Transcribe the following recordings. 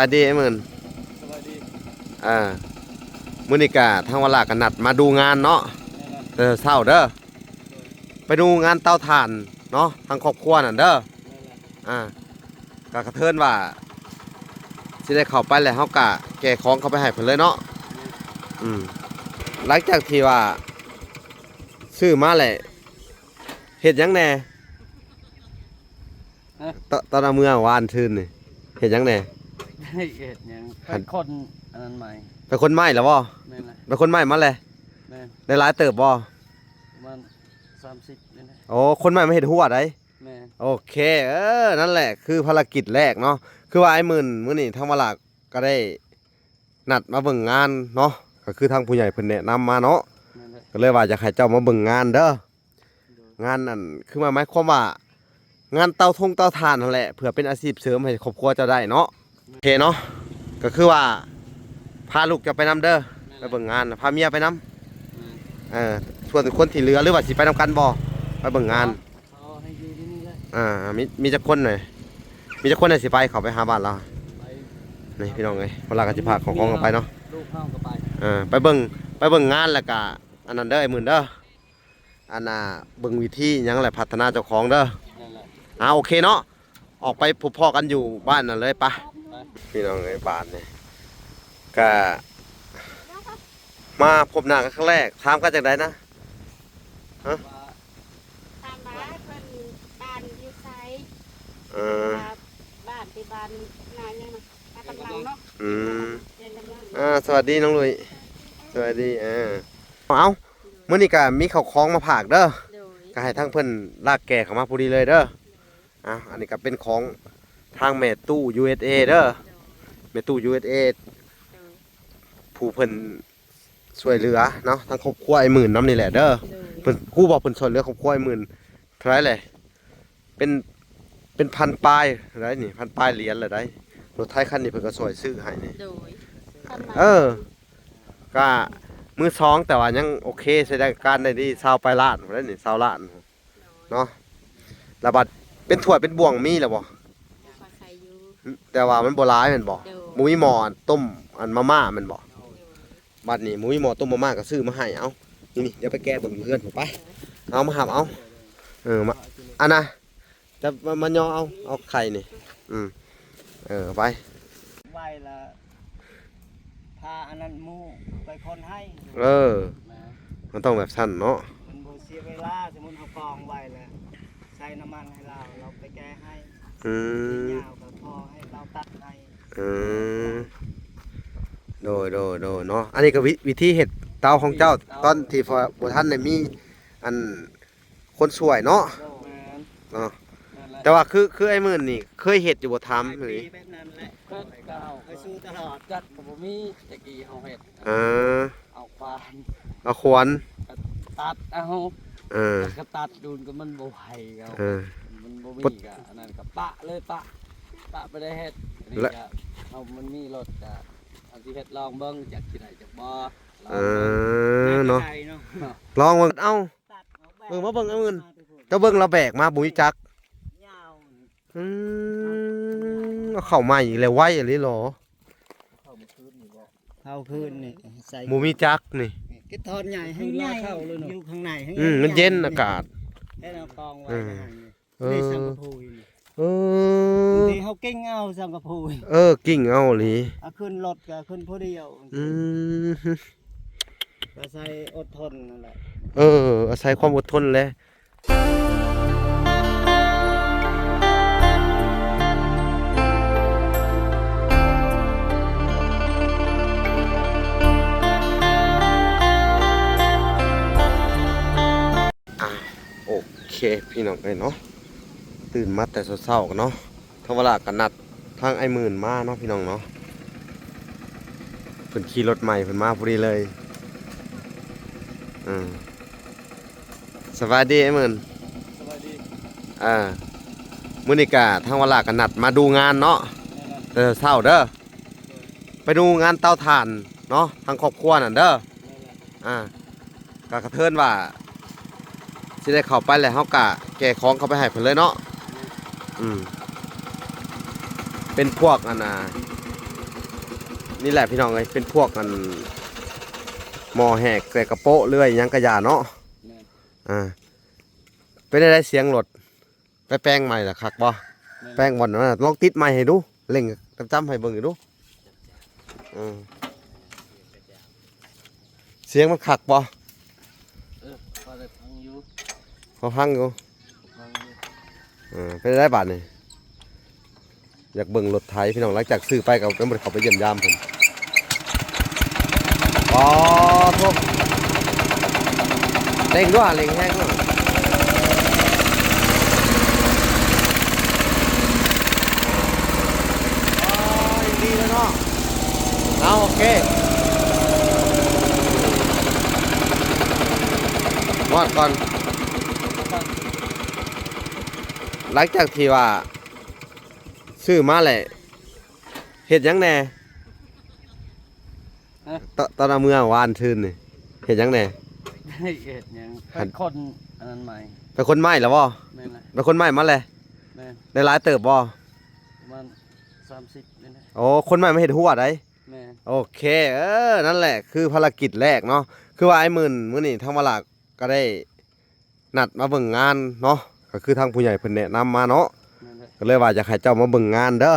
ສະບາຍດີອ້າຍໝື່ນ. ສະບາຍດີ. ເອີ ມື້ນີ້ກະທາງວາລາກະນັດມາດູງານເນາະ ແມ່ນແຫຼະ ແຕ່ເຊົ້າເດີ ໂດຍ ໄປດູງານເຕົາຖ່ານເນາະ ທາງຄອບຄົວນັ້ນເດີ. ແມ່ນແຫຼະ. ອ່າ ກະກະເທີນວ່າຊິໄດ້ເຂົ້າໄປແລ້ວ ເຮົາກະແກ່ຂອງເຂົ້າໄປໃຫ້ເພິ່ນເລີຍເນາະ. ແມ່ນ. ອືມ ຫຼັງຈາກທີ່ວ່າຊື້ມາແລ້ວ ເຮັດຫຍັງແດ່? ຮະ? ຕ- ຕອນເອົາເມືອວານຊືນນີ້ ເຮັດຫຍັງແດ່? ເຮັດຫຍັງ? ໄປ ຫັ້ນ ຂົນອັນນັ້ນໃໝ່. ໄປຂົນໄມ້ແລ້ວບໍ່? ແມ່ນແຫຼະ. ໄປຂົນໄມ້ມາແລ້ວ? ແມ່ນ. ໄດ້ຫຼາຍເຕີບບໍ່? ປະມານສາມສິບນີ້ແຫຼະ. ໂອ້ ຂົນໄມ້ມາເຮັດຮົ້ວໃດ. ແມ່ນ. ໂອເຄ ເອີ ນັ້ນແຫຼະ ຄືພາລະກິດແລກເນາະ ຄືວ່າອ້າຍໝື່ນ ມື້ນີ້ທາງວາລາກະໄດ້ ນັດມາເບິ່ງງານເນາະ ກໍຄືທາງຜູ້ໃຫຍ່ເພິ່ນແນະນຳມາເນາະ. ແມ່ນແຫຼະ. ກໍເລີຍວ່າຢາກໃຫ້ເຈົ້າມາເບິ່ງງານເດີ. ໂດຍ. ງານນັ້ນຄືວ່າ ໝາຍຄວາມວ່າ ງານເຕົາທົງເຕົາຖ່ານຫັ້ນແຫຼະ ເພື່ອເປັນອາຊີບເສີມໃຫ້ຄອບຄົວເຈົ້າໄດ້ເນາະ. ໂອເຄເນາະ ກໍຄືວ່າ ພາລູກເຈົ້າໄປນຳເດີ. ແມ່ນແຫຼະ. ໄປເບິ່ງງານ ພາເມຍໄປນຳ. ແມ່ນ. ເອີ ສ່ວນຄົນທີ່ເຫຼືອ ຫຼືວ່າຊິໄປນຳກັນບໍ່ ໄປເບິ່ງງານ? ເອົາໃຫ້ຢູ່ທີ່ນີ້ແຫຼະ. ອ່າ ມີ ມີຈັກຄົນເລີຍ? ມີຈັກຄົນເລີຍຊິໄປ ເຂົ້າໄປຫາບ້ານລາວ? ໄປ ນີ້ພີ່ນ້ອງເອີຍ ພວກລາວກໍຊິພາຂອງ ຂອງກັນໄປເນາະ. ລູກເຮົາກໍໄປ. ເອີ ໄປເບິ່ງ ໄປເບິ່ງງານ ແລ້ວກະອັນນັ້ນເດີ ໄອ້ໝື່ນເດີ ອັນນ່າ ເບິ່ງວິທີຫຍັງ ແລະ ພັດທະນາເຈົ້າຂອງເດີ. ນັ້ນແຫຼະ. ອ່າ ໂອເຄເນາະ ອອກໄປພົບພໍ້ກັນຢູ່ບ້ານນັ້ນເລີຍປະ. ໄປ. ພີ່ນ້ອງເອີຍ ບ້ານນີ້ກະ ມາພົບໜ້າກັນຄັ້ງແລກ ຖາມກັນຈັ່ງໃດນະ? ຮະ? ວ່າ ຖາມວ່າເພິ່ນບ້ານຢູ່ໃສ? ເອີ ວ່າບ້ານ ທີ່ບ້ານນາຫຍັງນະ? ນາກຳລັງເນາະ. ອືມ ເດີນກຳລັງ. ອ່າ ສະຫວັດດີນ້ອງລຸ້ຍ ສະຫວັດດີ. ເອີ ເອົາ ມື້ນີ້ກະມີເຂົ້າຂອງມາຝາກເດີ. ໂດຍ. ກະໃຫ້ທາງເພິ່ນລາກແກ່ເຂົ້າມາພໍດີເລີຍເດີ. ໂດຍ. ອ່າ ອັນນີ້ກະເປັນຂອງທາງແມ່ຕູ້ ຢູເອັສເອ ເດີ. ໂດຍ. ແມ່ຕູ້ ຢູເອັສເອ ໂດຍ ຜູ້ເພິ່ນ ຊ່ວຍເຫຼືອເນາະ ທາງຄອບຄົວອ້າຍໝື່ນນຳນີ້ແຫຼະເດີ. ໂດຍ. ເພິ່ນ ຮູ້ບໍ່ ເພິ່ນຊ່ວຍເຫຼືອຄອບຄົວອ້າຍໝື່ນເທົ່າໃດແຫຼະ? ເປັນ ເປັນພັນປາຍໄດ໋ນີ້ ພັນປາຍຫຼຽນລະໄດ໋. ລົດໄຖຄັນນີ້ເພິ່ນກໍຊ່ວຍຊື້ໃຫ້ນີ້. ໂດຍ. ເອີ ກະມືສອງ ແຕ່ວ່າຍັງໂອເຄ ໃຊ້ການໄດ້ດີ ຊາວປາຍລ້ານພຸ້ນໄດ໋ນີ້ ຊາວລ້ານ. ເນາະ ແລ້ວບັດເປັນຖ້ວຍເປັນບ່ວງມີແລ້ວບໍ່? ກໍໃສ່ຢູ່ ແຕ່ວ່າມັນບໍ່ຫຼາຍແມ່ນບໍ່? ໂດຍ. ບໍ່ມີໝໍ້ຕົ້ມອັນມາມ່າແມ່ນບໍ່? ໂດຍ. ບັດນີ້ບໍ່ມີໝໍ້ຕົ້ມມາມ່າກໍຊື້ມາໃຫ້. ເອົາ ນີ້ໆ ດຽວໄປແກະເບິ່ງຢູ່ເຮືອນພຸ້ນໄປ. ເອົາມາຮັບເອົາ. ເອີ ມາ ອັນນະ ຈະມາ ມາຍໍເອົາ ເອົາໄຂ່ນີ້. ອືມ ເອີ ໄປ ໄວ້ລະ ພາອັນນັ້ນໝູ່ໄປຄົນໃຫ້. ເອີ ແມ່ນ ມັນຕ້ອງແບບຊັ້ນເນາະ ມັນບໍ່ເສຍເວລາ. ສົມມຸດເຮົາກອງໄວ້ແລ້ວ ໃສ່ນ້ຳມັນໃຫ້ລາວ ລາວໄປແກະໃຫ້. ອືມ ຍາວກໍພໍໃຫ້ລາວຕັດໃຫ້. ອືມ ໂດຍ ໂດຍ ໂດຍ ເນາະ. ອັນນີ້ກໍວິ ວິທີເຮັດເຕົາຂອງເຈົ້າ ເຕົາ ຕອນທີ່ບໍ່ ບໍ່ທັນໄດ້ມີອັນ ຄົນຊ່ວຍເນາະ. ແມ່ນ ເນາະ ແມ່ນແຫຼະ. ແຕ່ວ່າຄື ຄືໄອ້ໝື່ນນີ້ເຄີຍເຮັດຢູ່ບໍ່? ຖາມ ຫຼາຍປີແບບນັ້ນແຫຼະ ເຄີຍ ເຮົາເຄີຍສູ້ຕະຫຼອດ ຈັກກໍບໍ່ມີ. ແຕ່ກີ້ເຮົາເຮັດ ເອີ ເອົາຂວານ ເອົາຂວານ ກໍຕັດເອົາ. ເອີ ກໍຕັດດູນກໍມັນບໍ່ໄຫວເອົາ. ເອີ ມັນບໍ່ມີ ກໍອັນນັ້ນກໍປະເລີຍ ປະ ປະໄປໄດ້ເຮັດ. ອັນນີ້ ແລະ ກໍເຮົາ ມັນມີລົດ ກໍເຮົາຊິເຮັດລອງເບິ່ງ ຈັກຊິໄດ້ຈັກບໍ່. ເອີ ລອງເບິ່ງ ເນາະ ໄດ້ເນາະ ລອງເບິ່ງ. ເອົ້າ ເບິ່ງ ມາເບິ່ງອັນອື່ນ ເຈົ້າເບິ່ງລາວແບກມາບໍ່ມີຈັກ. ອືມ ເອົາເຂົ້າໃໝ່ອີກແລ້ວ ໄວອີ່ຫຼີເນາະ. ເຂົ້າຄືນນີ້ ໃສ່ ບໍ່ມີຈັກນີ້ ເກັບທ່ອນໃຫຍ່ແຮງ ລາເຂົ້າເລີຍເນາະ ຢູ່ຂ້າງໃນແຮງ. ອືມ ມັນເຢັນອາກາດ ໃຫ້ເຮົາກອງໄວ້ ເອີ ໃນສັງກະພູນີ້. ເອີ ບາງທີເຮົາກິ້ງເອົາສັງກະພູ. ເອີ ກິ້ງເອົາອີ່ຫຼີ ເອົາຂຶ້ນລົດກໍຂຶ້ນຜູ້ດຽວ. ອືມ ອາໄສອົດທົນນັ້ນແຫຼະ. ເອີ ອາໄສຄວາມອົດທົນແຫຼະ. ອ່າ ໂອເຄ ພີ່ນ້ອງເອີຍເນາະ ຕື່ນມາແຕ່ເຊົ້າໆກັນເນາະ ທາງວາລາກໍນັດທາງອ້າຍໝື່ນມາເນາະ ພີ່ນ້ອງເນາະ ເພິ່ນຂີ່ລົດໃໝ່ເພິ່ນມາພໍດີເລີຍ. ອືມ ສະບາຍດີອ້າຍໝື່ນ. ສະບາຍດີ. ອ່າ ມື້ນີ້ກະທາງວາລາກໍນັດມາດູງານເນາະ ແມ່ນແຫຼະ ແຕ່ເຊົ້າເດີ ໂດຍ ໄປດູງານເຕົາຖ່ານເນາະ ທາງຄອບຄົວນັ້ນເດີ. ແມ່ນແຫຼະ. ອ່າ ກະກະເທີນວ່າຊິໄດ້ເຂົ້າໄປແລ້ວ ເຮົາກະແກ່ຂອງເຂົ້າໄປໃຫ້ເພິ່ນເລີຍເນາະ. ແມ່ນ. ອືມ ເປັນພວກອັນນ່າ ນີ້ແຫຼະພີ່ນ້ອງເອີຍ ເປັນພວກອັນໝໍ້ແຫກແຕ່ກະໂປະເລື່ອຍຫຍັງກະຢ່າເນາະ. ແມ່ນ ອ່າ ເປັນຈັ່ງໃດສຽງລົດ? ໄປແປງໃໝ່ລະຄັກບໍ່? ແມ່ນ ແປງບ່ອນນັ້ນນະ ລອງຕິດໃໝ່ໃຫ້ດູ ເລັ່ງຈຳໆໃຫ້ເບິ່ງຢູ່ດູ. ເອີ ສຽງມັນຄັກບໍ່? ເອີ ພໍໄດ້ຟັງຢູ່ ພໍຟັງຢູ່ ຟັງຢູ່. ເອີ ເປັນຈັ່ງໃດບາດນີ້? ຢາກເບິ່ງລົດໄຖພີ່ນ້ອງ ຫຼັງຈາກຊື້ໄປກໍຍັງບໍ່ໄດ້ເຂົ້າໄປຢ້ຽມຢາມເພິ່ນ. ອໍ ໂທ້ ເລັ່ງດ້ວຍ ເລັ່ງແຮງດ້ວຍ. ອໍ ຍັງດີເລີຍເນາະ. ເອົາ ໂອເຄ ມອດກ່ອນ. ຫຼັງຈາກທີ່ວ່າຊື້ມາແລ້ວ ເຮັດຫຍັງແດ່? ຮະ? ຕ- ຕອນເອົາເມືອວານຊືນນີ້ ເຮັດຫຍັງແດ່? ເຮັດຫຍັງ? ໄປຂົນອັນນັ້ນໃໝ່. ໄປຂົນໄມ້ແລ້ວບໍ່? ແມ່ນແຫຼະ. ໄປຂົນໄມ້ມາແລ້ວ? ແມ່ນ. ໄດ້ຫຼາຍເຕີບບໍ່? ປະມານສາມສິບນີ້ແຫຼະ. ໂອ້ ຂົນໄມ້ມາເຮັດຮົ້ວໃດ໋. ແມ່ນ. ໂອເຄ ເອີ ນັ້ນແຫຼະ ຄືພາລະກິດແລກເນາະ. ຄືວ່າອ້າຍໝື່ນ ມື້ນີ້ທາງວາລາກະໄດ້ນັດມາເບິ່ງງານເນາະ ກະຄືທາງຜູ້ໃຫຍ່ເພິ່ນແນະນຳມາເນາະ. ແມ່ນແຫຼະ. ກະເລີຍວ່າຢາກໃຫ້ເຈົ້າມາເບິ່ງງານເດີ. ໂດຍ.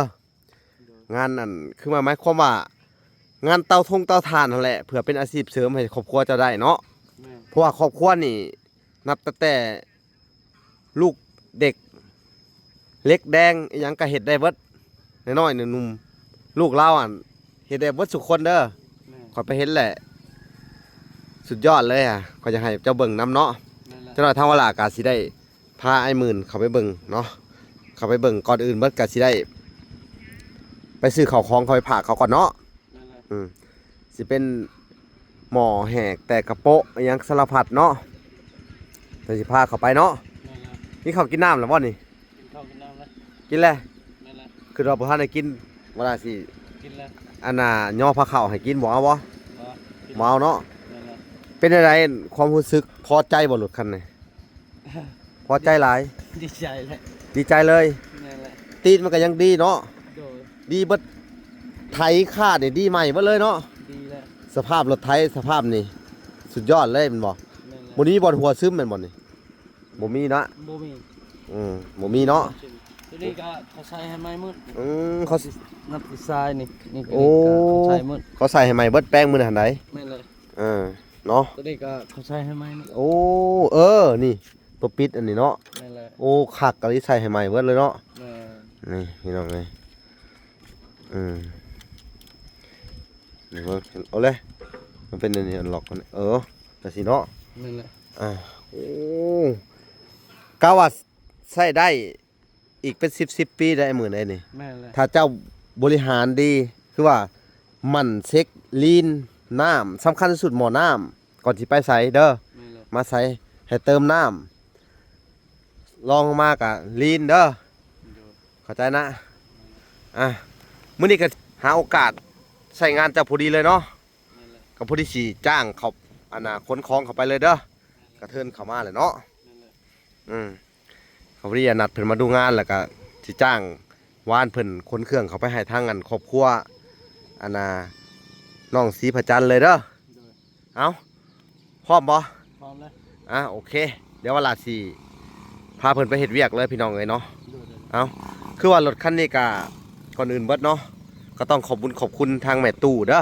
ງານນັ້ນຄືໝາຍຄວາມວ່າ ງານເຕົາທົງເຕົາຖ່ານຫັ້ນແຫຼະ ເພື່ອເປັນອາຊີບເສີມໃຫ້ຄອບຄົວເຈົ້າໄດ້ເນາະ. ແມ່ນ. ເພາະວ່າຄອບຄົວນີ້ ນັບຕັ້ງແຕ່ລູກເດັກ ເຫຼັກແດງອີ່ຫຍັງກະເຮັດໄດ້ເບິດ ນ້ອຍໆໜຸ່ມໆ ລູກລາວຫັ້ນເຮັດໄດ້ເບິດສູ່ຄົນເດີ. ແມ່ນ. ຂ້ອຍໄປເຫັນແຫຼະ ສຸດຍອດເລີຍອະ. ຂ້ອຍຢາກໃຫ້ເຈົ້າເບິ່ງນຳເນາະ. ແມ່ນແຫຼະ. ຈັກໜ້ອຍທາງວາລາກະຊິໄດ້ ພາອ້າຍໝື່ນເຂົ້າໄປເບິ່ງເນາະ ເຂົ້າໄປເບິ່ງ. ກ່ອນອື່ນເບິດກະຊິໄດ້ໄປຊື້ເຂົ້າຂອງເຂົ້າໄປຝາກເຂົາກ່ອນເນາະ. ແມ່ນແຫຼະ. ອືມ ຊິເປັນໝໍ້ແຫກແຕ່ກະໂປະອີ່ຫຍັງສາລະພັດເນາະ ເພິ່ນຊິພາເຂົ້າໄປເນາະ. ແມ່ນແຫຼະ. ກິນເຂົ້າກິນນ້ຳແລ້ວບໍ່ນີ້? ກິນເຂົ້າກິນນ້ຳແລ້ວ. ກິນແລ້ວ? ແມ່ນແຫຼະ. ຄືວ່າບໍ່ທັນໄດ້ກິນ ວ່າຊິກິນແລ້ວ ອັນນ່າ ຍໍພາເຂົ້າໃຫ້ກິນ ບໍ່ເອົາບໍ່? ບໍ່ ບໍ່ເອົາເນາະ. ແມ່ນແຫຼະ. ເປັນຈັ່ງໃດຄວາມຮູ້ສຶກ ພໍໃຈບໍ່ລົດຄັນນີ້? ພໍໃຈຫຼາຍ. ດີໃຈແຫຼະ. ດີໃຈເລີຍ. ແມ່ນແຫຼະ. ຕີນມັນກະຍັງດີເນາະ. ໂດຍ. ດີເບິດ ໄຖຄາດນີ້ດີໃໝ່ເບິດເລີຍເນາະ. ດີແຫຼະ. ສະພາບລົດໄຖສະພາບນີ້ສຸດຍອດເລີຍແມ່ນບໍ່? ແມ່ນແຫຼະ. ບໍ່ມີບ່ອນຮົ່ວຊຶມແມ່ນບໍ່ນີ້? ບໍ່ມີເນາະ. ບໍ່ມີ. ອືມ ບໍ່ມີເນາະ. ໂຕນີ້ກະເຂົາໃສ່ໃຫ້ໃໝ່ໝົດ. ອືມ ເຂົາ ນັບທີ່ຊາຍນີ້ ນີ້ກະ ໂອ້ ນີ້ກະເຂົາໃສ່ໝົດ ເຂົາໃສ່ໃຫ້ໃໝ່ເບິດ ແປງມື້ນັ້ນຫັ້ນໃດ. ແມ່ນເລີຍ. ເອີ ເນາະ ໂຕນີ້ກະເຂົາໃສ່ໃຫ້ໃໝ່ໝົດ. ໂອ້ ເອີ ນີ້ ໂຕປິດອັນນີ້ເນາະ. ແມ່ນແຫຼະ. ໂອ້ ຄັກອີ່ຫຼີ ໃສ່ໃຫ້ໃໝ່ເບິດເລີຍເນາະ. ແມ່ນ. ນີ້ພີ່ນ້ອງເອີຍ ອືມ ນີ້ເບິ່ງ ເອົາເລີຍ ມັນເປັນອັນນີ້ ອັນລັອກມັນ ເອີ ຈັ່ງຊີ້ເນາະ. ແມ່ນແຫຼະ. ອ່າ ໂອ້ ກະວ່າໃຊ້ໄດ້ ອີກເປັນສິບສິບປີໄດ້ມື້ໃດນີ້. ແມ່ນແຫຼະ. ຖ້າເຈົ້າບໍລິຫານດີ ຄືວ່າໝັ່ນເຊັກລີນນ້ຳ ສຳຄັນທີ່ສຸດໝໍ້ນ້ຳ ກ່ອນຊິໄປໃສເດີ. ແມ່ນແຫຼະ. ມາໃສໃຫ້ເຕີມນ້ຳ ລອງລົງມາກະລີນເດີ. ໂດຍ. ເຂົ້າໃຈນະ. ອ່າ ມື້ນີ້ກະຫາໂອກາດໃຊ້ງານເຈົ້າພໍດີເລີຍເນາະ. ແມ່ນແຫຼະ. ກະພໍດີຊິຈ້າງເຂົາ ອັນນ່າ ຂົນຂອງເຂົ້າໄປເລີຍເດີ. ກະເທີນເຂົ້າມາແຫຼະເນາະ. ແມ່ນແຫຼະ. ອືມ ເຂົາພໍດີນັດເພິ່ນມາດູງານ ແລ້ວກະຊິຈ້າງວານເພິ່ນຂົນເຄື່ອງເຂົ້າໄປໃຫ້ທາງອັນຄອບຄົວ ອັນນ່າ ນ້ອງສີພະຈັນເລີຍເດີ. ໂດຍ. ເອົາ ພ້ອມບໍ່? ພ້ອມແລ້ວ. ອ່າ ໂອເຄ ດຽວວາລາຊິພາເພິ່ນໄປເຮັດວຽກເລີຍພີ່ນ້ອງເອີຍເນາະ. ໂດຍໆ. ເອົາ ຄືວ່າລົດຄັນນີ້ກະ ກ່ອນອື່ນເບິດເນາະ ກະຕ້ອງຂອບບຸນຂອບຄຸນທາງແມ່ຕູ້ເດີ.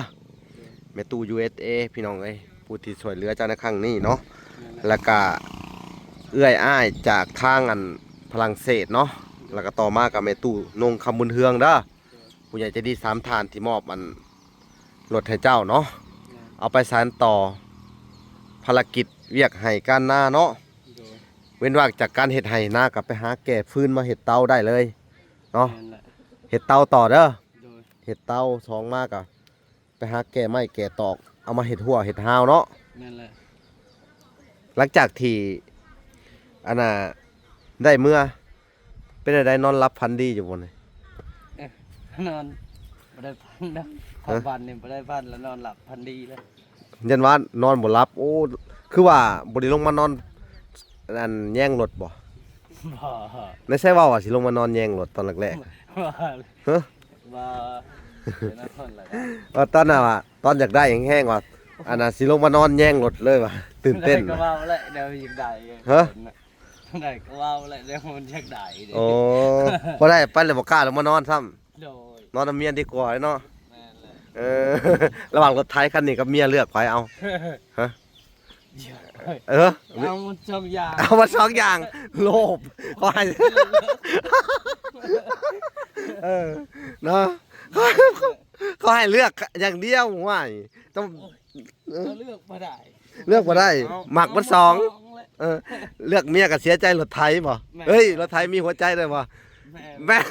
ແມ່ຕູ້ ຢູເອສເອ ພີ່ນ້ອງເອີຍ ຜູ້ທີ່ຊ່ວຍເຫຼືອເຈົ້າໃນຄັ້ງນີ້ເນາະ. ແມ່ນແຫຼະ. ແລ້ວກະເອື້ອຍອ້າຍຈາກທາງອັນຝຣັ່ງເສດເນາະ. ແລ້ວກະຕໍ່ມາກະແມ່ຕູ້ ນົງຄຳບຸນເຮືອງເດີ. ໂດຍ. ຜູ້ໃຫຍ່ໃຈດີສາມທ່ານທີ່ມອບອັນລົດໃຫ້ເຈົ້າເນາະ. ແມ່ນ. ເອົາໄປສານຕໍ່ພາລະກິດວຽກໄຮ່ການນາເນາະ. ໂດຍ. ເວັ້ນວ່າງຈາກການເຮັດໄຮ່ນາກະໄປຫາແກ່ຟືນມາເຮັດເຕົາໄດ້ເລີຍເນາະ. ແມ່ນແຫຼະ. ເຮັດເຕົາຕໍ່ເດີ. ໂດຍ. ເຮັດເຕົາ ສອງມາກະ ໄປຫາແກ່ໄມ້ແກ່ຕອກ ເອົາມາເຮັດຮົ້ວເຮັດຮາວເນາະ. ແມ່ນແຫຼະ. ຫຼັງຈາກທີ່ ອັນນ່າ ໄດ້ເມືອ ເປັນຈັ່ງໃດ ນອນຫຼັບຝັນດີຢູ່ບໍ່ນີ້? ເອີ ນອນບໍ່ໄດ້ຝັນດອກ. ຮະ? ເຂົ້າບ້ານນີ້ບໍ່ໄດ້ຝັນ ແລ້ວນອນຫຼັບຝັນດີແລ້ວ. ຢ້ານວ່ານອນບໍ່ຫຼັບ. ໂອ້ ຄືວ່າບໍ່ໄດ້ລົງມານອນ ອັນ ແຍງລົດບໍ່? ບໍ່. ໃນໃສເວົ້າວ່າຊິລົງມານອນແຍງລົດຕອນແລກໆ? ບໍ່. ຮະ? ບໍ່. ເປັນນະຄອນລະກັນ ວ່າຕອນນັ້ນວ່າ ຕອນຢາກໄດ້ແຮງໆວ່າ ອັນນ່າ ຊິລົງມານອນແຍງລົດເລີຍວ່າ ຕື່ນເຕັ້ນ ໄດ້ກໍເວົ້າແຫຼະ ແນວຢາກໄດ້ ຮະ? ໄດ້ກໍເວົ້າແຫຼະ ແນວມັນຢາກໄດ້ເດ້. ໂອ້ ບໍ່ໄດ້ໄປແລ້ວບໍ່ກ້າລົງມານອນຊ້ຳ. ໂດຍ ນອນນຳເມຍດີກວ່າເນາະ. ແມ່ນແຫຼະ. ເອີ ລະຫວ່າງລົດໄຖຄັນນີ້ກັບເມຍເລືອກໃຜເອົາ? ຮະ? ເອີ ເອົາໝົດສອງຢ່າງ ເອົາໝົດສອງຢ່າງ ໂລບ ເຂົາໃຫ້ ເອີ ເນາະ ເຂົາໃຫ້ເລືອກຢ່າງດຽວ. ຫ້ວຍ ຕ້ອງ ໂອ້ຍ ເອີ ເລືອກບໍ່ໄດ້ ເລືອກບໍ່ໄດ້ ເອົາ ມັກໝົດສອງ ເອົາໝົດສອງແຫຼະ. ເອີ ເລືອກເມຍກໍເສຍໃຈລົດໄຖບໍ່? ແມ່ນ ເອີຍ ລົດໄຖມີຫົວໃຈໄດ້ບໍ່? ແມ່ນ ແມ່ນ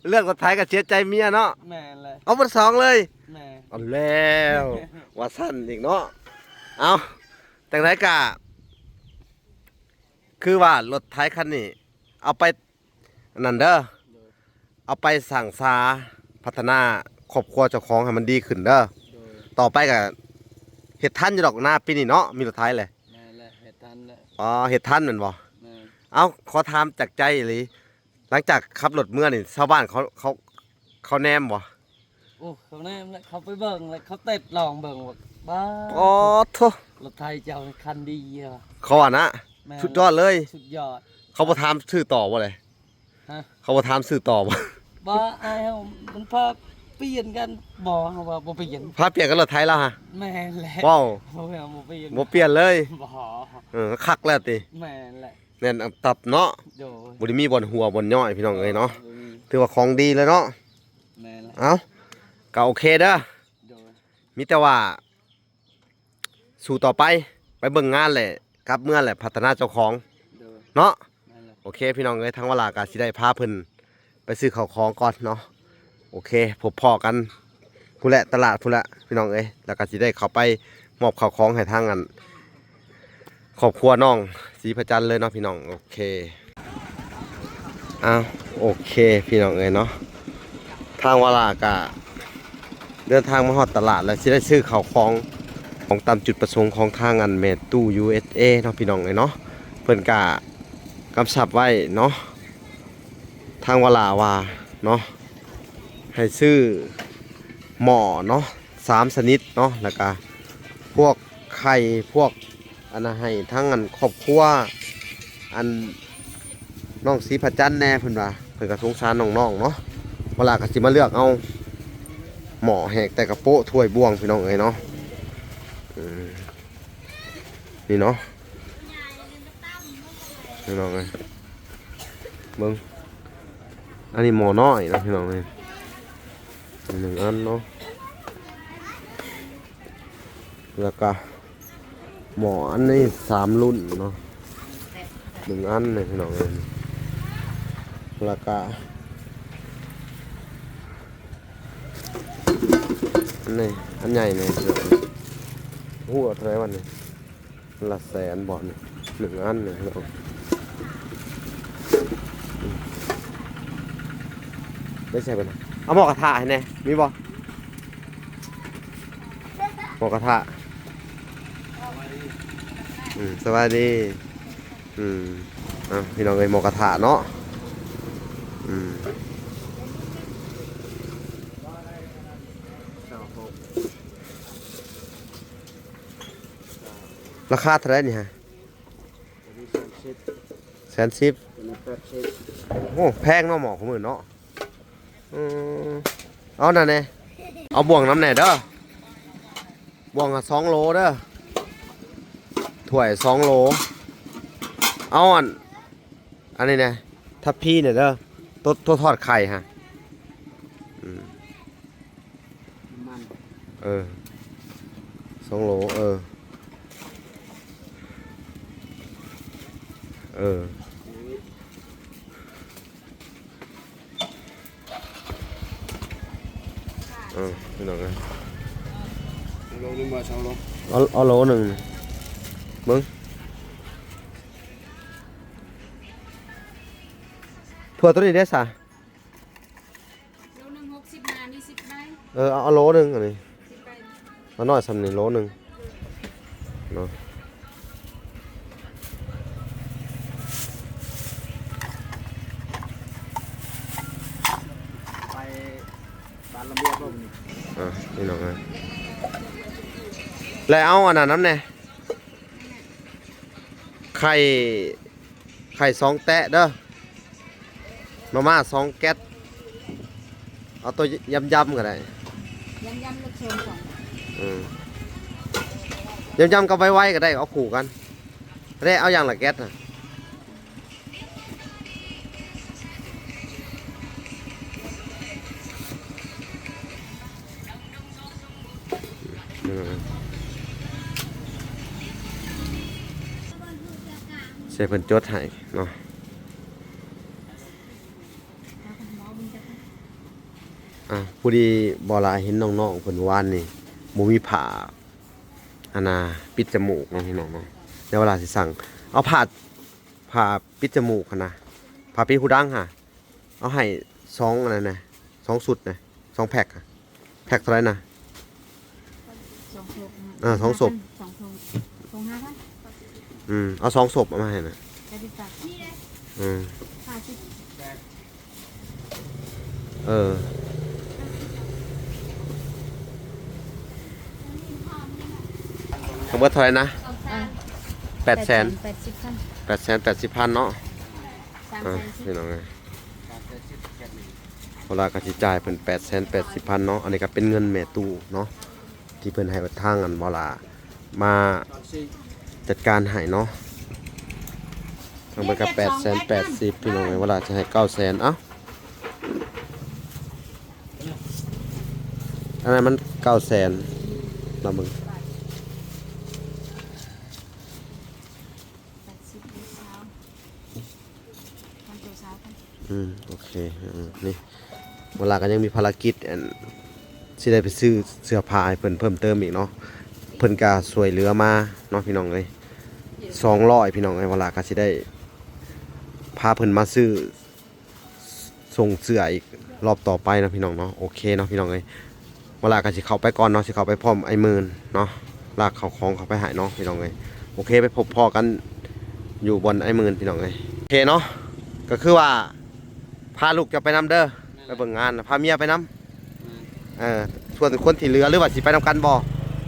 ເລືອກລົດໄຖກໍເສຍໃຈເມຍເນາະ. ແມ່ນແຫຼະ ເອົາໝົດສອງເລີຍ. ແມ່ນ ເອົາແລ້ວ ວ່າຊັ້ນອີກເນາະ. ເອົາ ຈັ່ງໃດກະ ຄືວ່າລົດໄຖຄັນນີ້ ເອົາໄປອັນນັ້ນເດີ ໂດຍ ເອົາໄປສ້າງສາພັດທະນາຄອບຄົວເຈົ້າຂອງໃຫ້ມັນດີຂຶ້ນເດີ. ໂດຍ ຕໍ່ໄປກະເຮັດທັນຢູ່ດອກນາປີນີ້ເນາະ ມີລົດໄຖແຫຼະ. ແມ່ນແຫຼະ ເຮັດທັນແຫຼະ. ອໍ ເຮັດທັນແມ່ນບໍ່? ແມ່ນ. ເອົ້າ ຂໍຖາມຈາກໃຈອີ່ຫຼີ ຫຼັງຈາກຂັບລົດເມືອນີ້ ຊາວບ້ານເຂົາ ເຂົາ ເຂົາແນມບໍ່? ໂອ້ ເຂົາແນມແຫຼະ ເຂົາໄປເບິ່ງແຫຼະ ເຂົາເຕັດລອງເບິ່ງວ່າ ບ້າ ໂອ້ໂທ້ ລົດໄຖເຈົ້ານີ້ຄັນດີວ່າ ເຂົາວ່ານະ. ແມ່ນ ສຸດຍອດເລີຍ ສຸດຍອດ. ເຂົາບໍ່ຖາມຊື້ຕໍ່ບໍ່ເລີຍ? ຮະ? ເຂົາບໍ່ຖາມຊື້ຕໍ່ບໍ່? ບໍ່ ອ້າຍເຮົາມັນພາປ່ຽນກັນ. ບໍ່ ເຮົາວ່າບໍ່ປ່ຽນ ພາປ່ຽນກັບລົດໄຖລາວຫະ. ແມ່ນແຫຼະ ເວົ້າ ບໍ່ປ່ຽນ ບໍ່ປ່ຽນເລີຍ. ບໍ່ ເອີ ຄັກແລ້ວຕິ? ແມ່ນແຫຼະ. ແໜ້ນອັບຕັບເນາະ. ໂດຍ ບໍ່ໄດ້ມີບ່ອນຮົ່ວບ່ອນຍ້ອຍ ພີ່ນ້ອງເອີຍເນາະ. ບໍ່ມີ ຖືວ່າຂອງດີເລີຍເນາະ. ແມ່ນແຫຼະ. ເອົ້າ ກໍໂອເຄເດີ. ໂດຍ ມີແຕ່ວ່າສູ້ຕໍ່ໄປ ໄປເບິ່ງງານແຫຼະ ກັບເມືອແຫຼະ ພັດທະນາເຈົ້າຂອງ. ໂດຍ ເນາະ. ແມ່ນແຫຼະ. ໂອເຄ ພີ່ນ້ອງເອີຍ ທາງວາລາກໍຊິໄດ້ພາເພິ່ນ ໄປຊື້ເຂົ້າຂອງກ່ອນເນາະ. ໂອເຄ ພົບພໍ້ກັນພຸ້ນແຫຼະ ຕະຫຼາດພຸ້ນແຫຼະ ພີ່ນ້ອງເອີຍ. ແລ້ວກໍຊິໄດ້ເຂົ້າໄປມອບເຂົ້າຂອງໃຫ້ທາງອັນ ຄອບຄົວນ້ອງສີພະຈັນເລີຍເນາະ ພີ່ນ້ອງ. ໂອເຄ ອ້າວ ໂອເຄ ພີ່ນ້ອງເອີຍເນາະ. ທາງວາລາກະເດີນທາງມາຮອດຕະຫຼາດແລ້ວ ຊິໄດ້ຊື້ເຂົ້າຂອງ ຂອງຕາມຈຸດປະສົງຂອງທາງອັນແມ່ຕູ້ ຢູເອສເອ ເນາະ ພີ່ນ້ອງເອີຍເນາະ. ເພິ່ນກະກຳຊັບໄວ້ເນາະ ທາງວາລາວ່າເນາະ ໃຫ້ຊື້ໝໍ້ເນາະ ສາມຊະນິດເນາະ ແລ້ວກະພວກໄຂ່ ພວກອັນນັ້ນ ໃຫ້ທັງອັນຄອບຄົວ ອັນ ນ້ອງສີພະຈັນແດ່ ເພິ່ນວ່າ ເພິ່ນກໍສົງສານນ້ອງໆເນາະ. ວາລາກໍຊິມາເລືອກເອົາໝໍ້ແຫກ ແຕ່ກະໂປະ ຖ້ວຍ ບ່ວງ ພີ່ນ້ອງເອີຍເນາະ. ເອີ ນີ້ເນາະ ພີ່ນ້ອງເອີຍ ເບິ່ງ ອັນນີ້ໝໍ້ນ້ອຍເນາະ ພີ່ນ້ອງເອີຍ ໜຶ່ງອັນເນາະ ແລ້ວກະ ໝໍ້ອັນນີ້ສາມລຸ້ນເນາະ ໜຶ່ງອັນນີ້ ພີ່ນ້ອງເອີຍ. ແລ້ວກະ ອັນນີ້ ອັນໃຫຍ່ນີ້ ຮູ້ວ່າເທົ່າໃດວັນນີ້? ລະແສນບໍ່ນີ້ ໜຶ່ງອັນນີ້ ພີ່ນ້ອງ. ໄດ້ໃສ່ເບິດ ເອົາໝໍ້ກະທະໃຫ້ແດ່ ມີບໍ່? ໝໍ້ກະທະ ອືມ ສະບາຍດີ ອືມ ເອົາ ພີ່ນ້ອງເອີຍ ໝໍ້ກະທະເນາະ ອືມ. ລາຄາເທົ່າໃດນີ້ຮະ? ໂຕນີ້ສາມສິບ ແສນສິບ ໂຕນີ້ແປດສິບ. ໂອ້ ແພງເນາະ ໝໍ້ຄູ່ມື້ເນາະ. ອືມ ເອົານັ້ນແດ່ ເອົາບ່ວງນຳແດ່ເດີ ບ່ວງສອງໂລເດີ ຖ້ວຍສອງໂລ. ເອົາອັນ ອັນນີ້ແດ່ ທັບພີແດ່ເດີ ໂຕ ໂຕທອດໄຂ່ຮະ. ອືມ ນ້ຳມັນ ເອີ ສອງໂລ ເອີ ເອີ ເອີ ພີ່ນ້ອງເອີຍ ໂລໜຶ່ງບໍ່ ສອງໂລ ເອົາ ເອົາໂລໜຶ່ງ ເບິ່ງ ຖົ່ວໂຕນີ້ເດ້ສະ? ໂລໜຶ່ງຫົກສິບຫ້າ ມີສິບໃບ. ເອີ ເອົາ ເອົາໂລໜຶ່ງອັນນີ້ ສິບໃບ ເອົານ້ອຍສ່ຳນີ້ໂລໜຶ່ງເນາະ. ໄປ ອ່າ ພີ່ນ້ອງເອີຍ ແລ້ວເອົາອັນນັ້ນນຳແດ່ ໄຂ່ ໄຂ່ສອງແຕະເດີ ມາມ່າສອງແກັດ ເອົາໂຕຢຳໆກໍໄດ້ ຢຳໆ ລູກເຊີນສອງ ເອີ ຢຳໆກັບໄວໆກໍໄດ້ ເອົາຄູ່ກັນ ແລ້ວເອົາຢ່າງລະແກັດນະ. ໃຫ້ເພິ່ນຈົດໃຫ້ເນາະ ອ່າ ພໍດີບໍ່ຫຼາຍເຫັນນ້ອງໆເພິ່ນວານນີ້ ບໍ່ມີຜ້າ ອັນນ່າ ປິດຈະມູກເນາະ ພີ່ນ້ອງເນາະ ແຕ່ວ່າຫຼາຍຊິສັ່ງ ເອົາຜ້າ ຜ້າປິດຈະມູກຫັ້ນນະ ຜ້າປິດຫູດັງຫາ ເອົາໃຫ້ສອງອັນນັ້ນນະ ສອງຊຸດນະ ສອງແພັກ ແພັກເທົ່າໃດນະ? ສອງສົບ ເອີ ສອງສົບ ສອງ ສອງ ສອງ ຫ້າພັນ ອືມ ເອົາສອງສົບເອົາມາໃຫ້ນະ ແປດສິບ ເອີ ຫ້າສິບ ເອີ ທັງເບິດເທົ່າໃດນະ? ອ່າ ແປດແສນ ແປດສິບພັນ ແປດແສນແປດສິບພັນເນາະ ສາມແສນ ອ່າ ພີ່ນ້ອງເອີຍ ເວລາກໍຊິຈ່າຍເພິ່ນແປດແສນແປດສິບພັນເນາະ ອັນນີ້ກໍເປັນເງິນແມ່ຕູ້ເນາະ ທີ່ເພິ່ນໃຫ້ທາງອັນເວລາມາຈັດການໃຫ້ເນາະ ທັງເບິດກໍແປດແສນແປດສິບ ພີ່ນ້ອງເອີຍ ເວລາຈະໃຫ້ເກົ້າແສນ ເອົ້າ ອັນນັ້ນມັນເກົ້າແສນ ລອງເບິ່ງ ແປດສິບ ຊາວ ພັນໂຕຊາວພັນ ອືມ ໂອເຄ ອືມ ນີ້ ເວລາກໍຍັງມີພາລະກິດ ອັນ ຊິໄດ້ໄປຊື້ເສື້ອຜ້າໃຫ້ເພິ່ນເພີ່ມເຕີມອີກເນາະ ເພິ່ນກໍຊ່ວຍເຫຼືອມາເນາະ ພີ່ນ້ອງເອີຍ ສອງຮ້ອຍ ພີ່ນ້ອງເອີຍ ເວລາກໍຊິໄດ້ພາເພິ່ນມາຊື້ ສົ່ງເສື້ອອີກລອບຕໍ່ໄປເນາະ ພີ່ນ້ອງເນາະ ໂອເຄເນາະ ພີ່ນ້ອງເອີຍ ເວລາກໍຊິເຂົ້າໄປກ່ອນເນາະ ຊິເຂົ້າໄປພ້ອມອ້າຍໝື່ນເນາະ ລາກເຂົ້າຂອງເຂົ້າໄປໃຫ້ເນາະ ພີ່ນ້ອງເອີຍ ໂອເຄ ໄປພົບພໍ້ກັນຢູ່ບ່ອນອ້າຍໝື່ນ ພີ່ນ້ອງເອີຍ ໂອເຄເນາະ ກໍຄືວ່າພາລູກເຈົ້າໄປນຳເດີ ແມ່ນ ໄປເບິ່ງງານ ພາເມຍໄປນຳ ແມ່ນ ເອີ ສ່ວນຄົນທີ່ເຫຼືອ ຫຼືວ່າຊິໄປນຳກັນບໍ່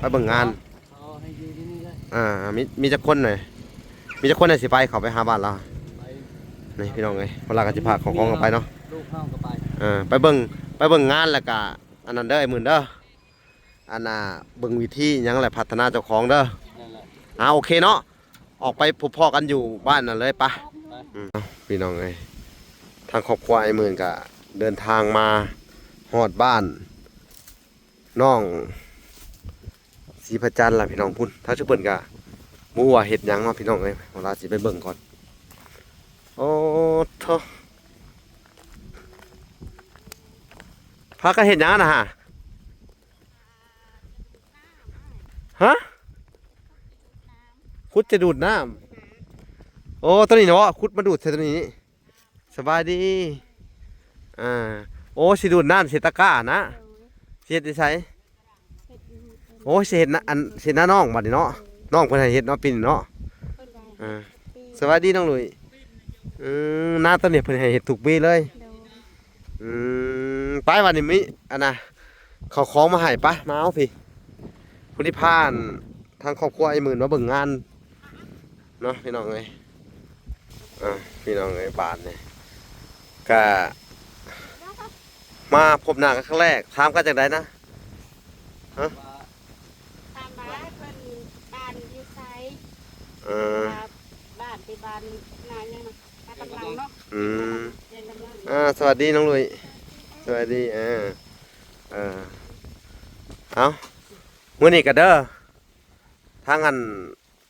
ໄປເບິ່ງງານ? ເຂົາໃຫ້ຢູ່ທີ່ນີ້ເລີຍ ອ່າ ມີ ມີຈັກຄົນນະ ມີຈັກຄົນນະຊິໄປ ເຂົ້າໄປຫາບ້ານລາວ? ໄປ ນີ້ພີ່ນ້ອງເອີຍ ເວລາກໍຊິພາເຂົ້າຂອງກັນໄປເນາະ ລູກເຮົາກໍໄປ ເອີ ໄປເບິ່ງ ໄປເບິ່ງງານ ແລ້ວກະອັນນັ້ນເດີ ອ້າຍໝື່ນເດີ ອັນນ່າ ເບິ່ງວິທີຫຍັງ ແລະ ພັດທະນາເຈົ້າຂອງເດີ ນັ້ນແຫຼະ ອ່າ ໂອເຄເນາະ ອອກໄປພົບພໍ້ກັນຢູ່ບ້ານນັ້ນເລີຍ ໄປ ໄປ ອືມ ພີ່ນ້ອງເອີຍ ທາງຄອບຄົວອ້າຍໝື່ນກະເດີນທາງມາຮອດບ້ານ ນ້ອງສີພະຈັນລະພີ່ນ້ອງ ພຸ້ນ ທາງເພິ່ນກະບໍ່ຮູ້ວ່າເຮັດຫຍັງເນາະ ພີ່ນ້ອງເອີຍ ເວລາຊິໄປເບິ່ງກ່ອນ ໂອ້ໂທ້ ພາກັນເຮັດຫຍັງຫັ້ນນະຫາ? ຮະ? ຂຸດຈະດູດນ້ຳ ໂອ້ ໂຕນີ້ເນາະ ຂຸດມາດູດໃສ່ໂຕນີ້ ສະບາຍດີ ອ່າ ໂອ້ ຊິດູດນ້ຳໃສ່ຕະກ້ານະ ໂດຍ ຊິເຮັດຢູ່ໃສ? ເຮັດຢູ່ ໂອ້ ຊິເຮັດນາ ອັນ ຊິເຮັດນານ້ອງບັດນີ້ເນາະ ໂດຍ ນ້ອງເພິ່ນໃຫ້ເຮັດເນາະ ປີນີ້ເນາະ ເພິ່ນວ່າ ອ່າ ເຮັດປີ ສະບາຍດີນ້ອງລຸຍ ອືມ ນາໂຕນີ້ເພິ່ນໃຫ້ເຮັດທຸກປີເລີຍ ໂດຍ ອືມ ໄປ ວັນນີ້ມີອັນນ່າ ເຂົ້າຂອງມາໃຫ້ ໄປ ມາເອົາພີ້ ຜູ້ທີ່ພາ ທາງຄອບຄົວອ້າຍໝື່ນມາເບິ່ງງານ ເນາະ ພີ່ນ້ອງເອີຍ ອ່າ ພີ່ນ້ອງເອີຍ ບາດນີ້ກະມາພົບໜ້າກັນຄັ້ງແລກ ຖາມກັນຈັ່ງໃດນະ? ຮະ? ຖາມວ່າເພິ່ນບ້ານຢູ່ໃສ? ເອີ ວ່າບ້ານເປັນບ້ານນາຫຍັງນະ? ນາກຳລັງເນາະ ອືມ ນາກຳລັງ ອ່າ ສະຫວັດດີນ້ອງລຸຍ ສະຫວັດດີ ເອີ ເອີ ເອົ້າ ມື້ນີ້ກະເດີ ທາງອັນ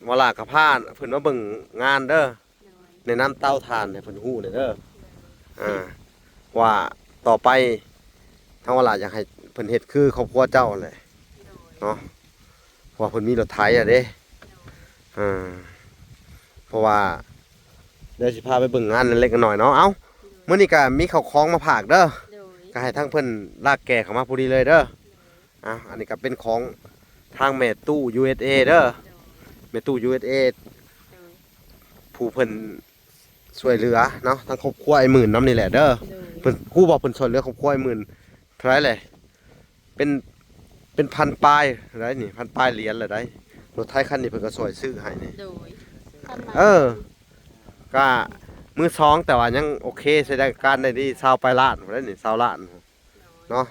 ວະລາກະພາເພິ່ນມາເບິ່ງງານເດີ ໂດຍ ແນະນຳເຕົາຖ່ານໃຫ້ເພິ່ນຮູ້ແດ່ເດີ ໂດຍ ອ່າ ວ່າຕໍ່ໄປທາງວະລາຢາກໃຫ້ເພິ່ນເຮັດຄືຄອບຄົວເຈົ້າຫັ້ນແຫຼະ ໂດຍ ເນາະ ເພາະວ່າເພິ່ນມີລົດໄຖແລ້ວເດ້ ໂດຍ ອ່າ ເພາະວ່າດຽວຊິພາໄປເບິ່ງງານເລັກໆນ້ອຍໆເນາະ ເອົ້າ ໂດຍ ມື້ນີ້ກະມີເຂົ້າຂອງມາຝາກເດີ ໂດຍ ກະໃຫ້ທາງເພິ່ນລາກແກ່ເຂົ້າມາພໍດີເລີຍເດີ ໂດຍ ອ່າ ອັນນີ້ກໍເປັນຂອງທາງແມ່ຕູ້ ຢູເອັສເອ ເດີ ແມ່ຕູ້ ຢູເອັສເອ ໂດຍ ຜູ້ເພິ່ນຊ່ວຍເຫຼືອເນາະ ທາງຄອບຄົວອ້າຍໝື່ນນຳນີ້ແຫຼະເດີ ໂດຍ ເພິ່ນ ຮູ້ບໍ່ເພິ່ນຊ່ວຍເຫຼືອຄອບຄົວອ້າຍໝື່ນເທົ່າໃດແຫຼະ? ເປັນ ເປັນພັນປາຍໄດ໋ນີ້ ພັນປາຍຫຼຽນລະໄດ໋. ລົດໄຖຄັນນີ້ເພິ່ນກໍຊ່ວຍຊື້ໃຫ້ນີ້ ໂດຍ ເອີ ກະມືສອງ ແຕ່ວ່າຍັງໂອເຄ ໃຊ້ໄດ້ການໄດ້ດີ ຊາວປາຍລ້ານພຸ້ນແຫຼະນີ້ ຊາວລ້ານເນາະ.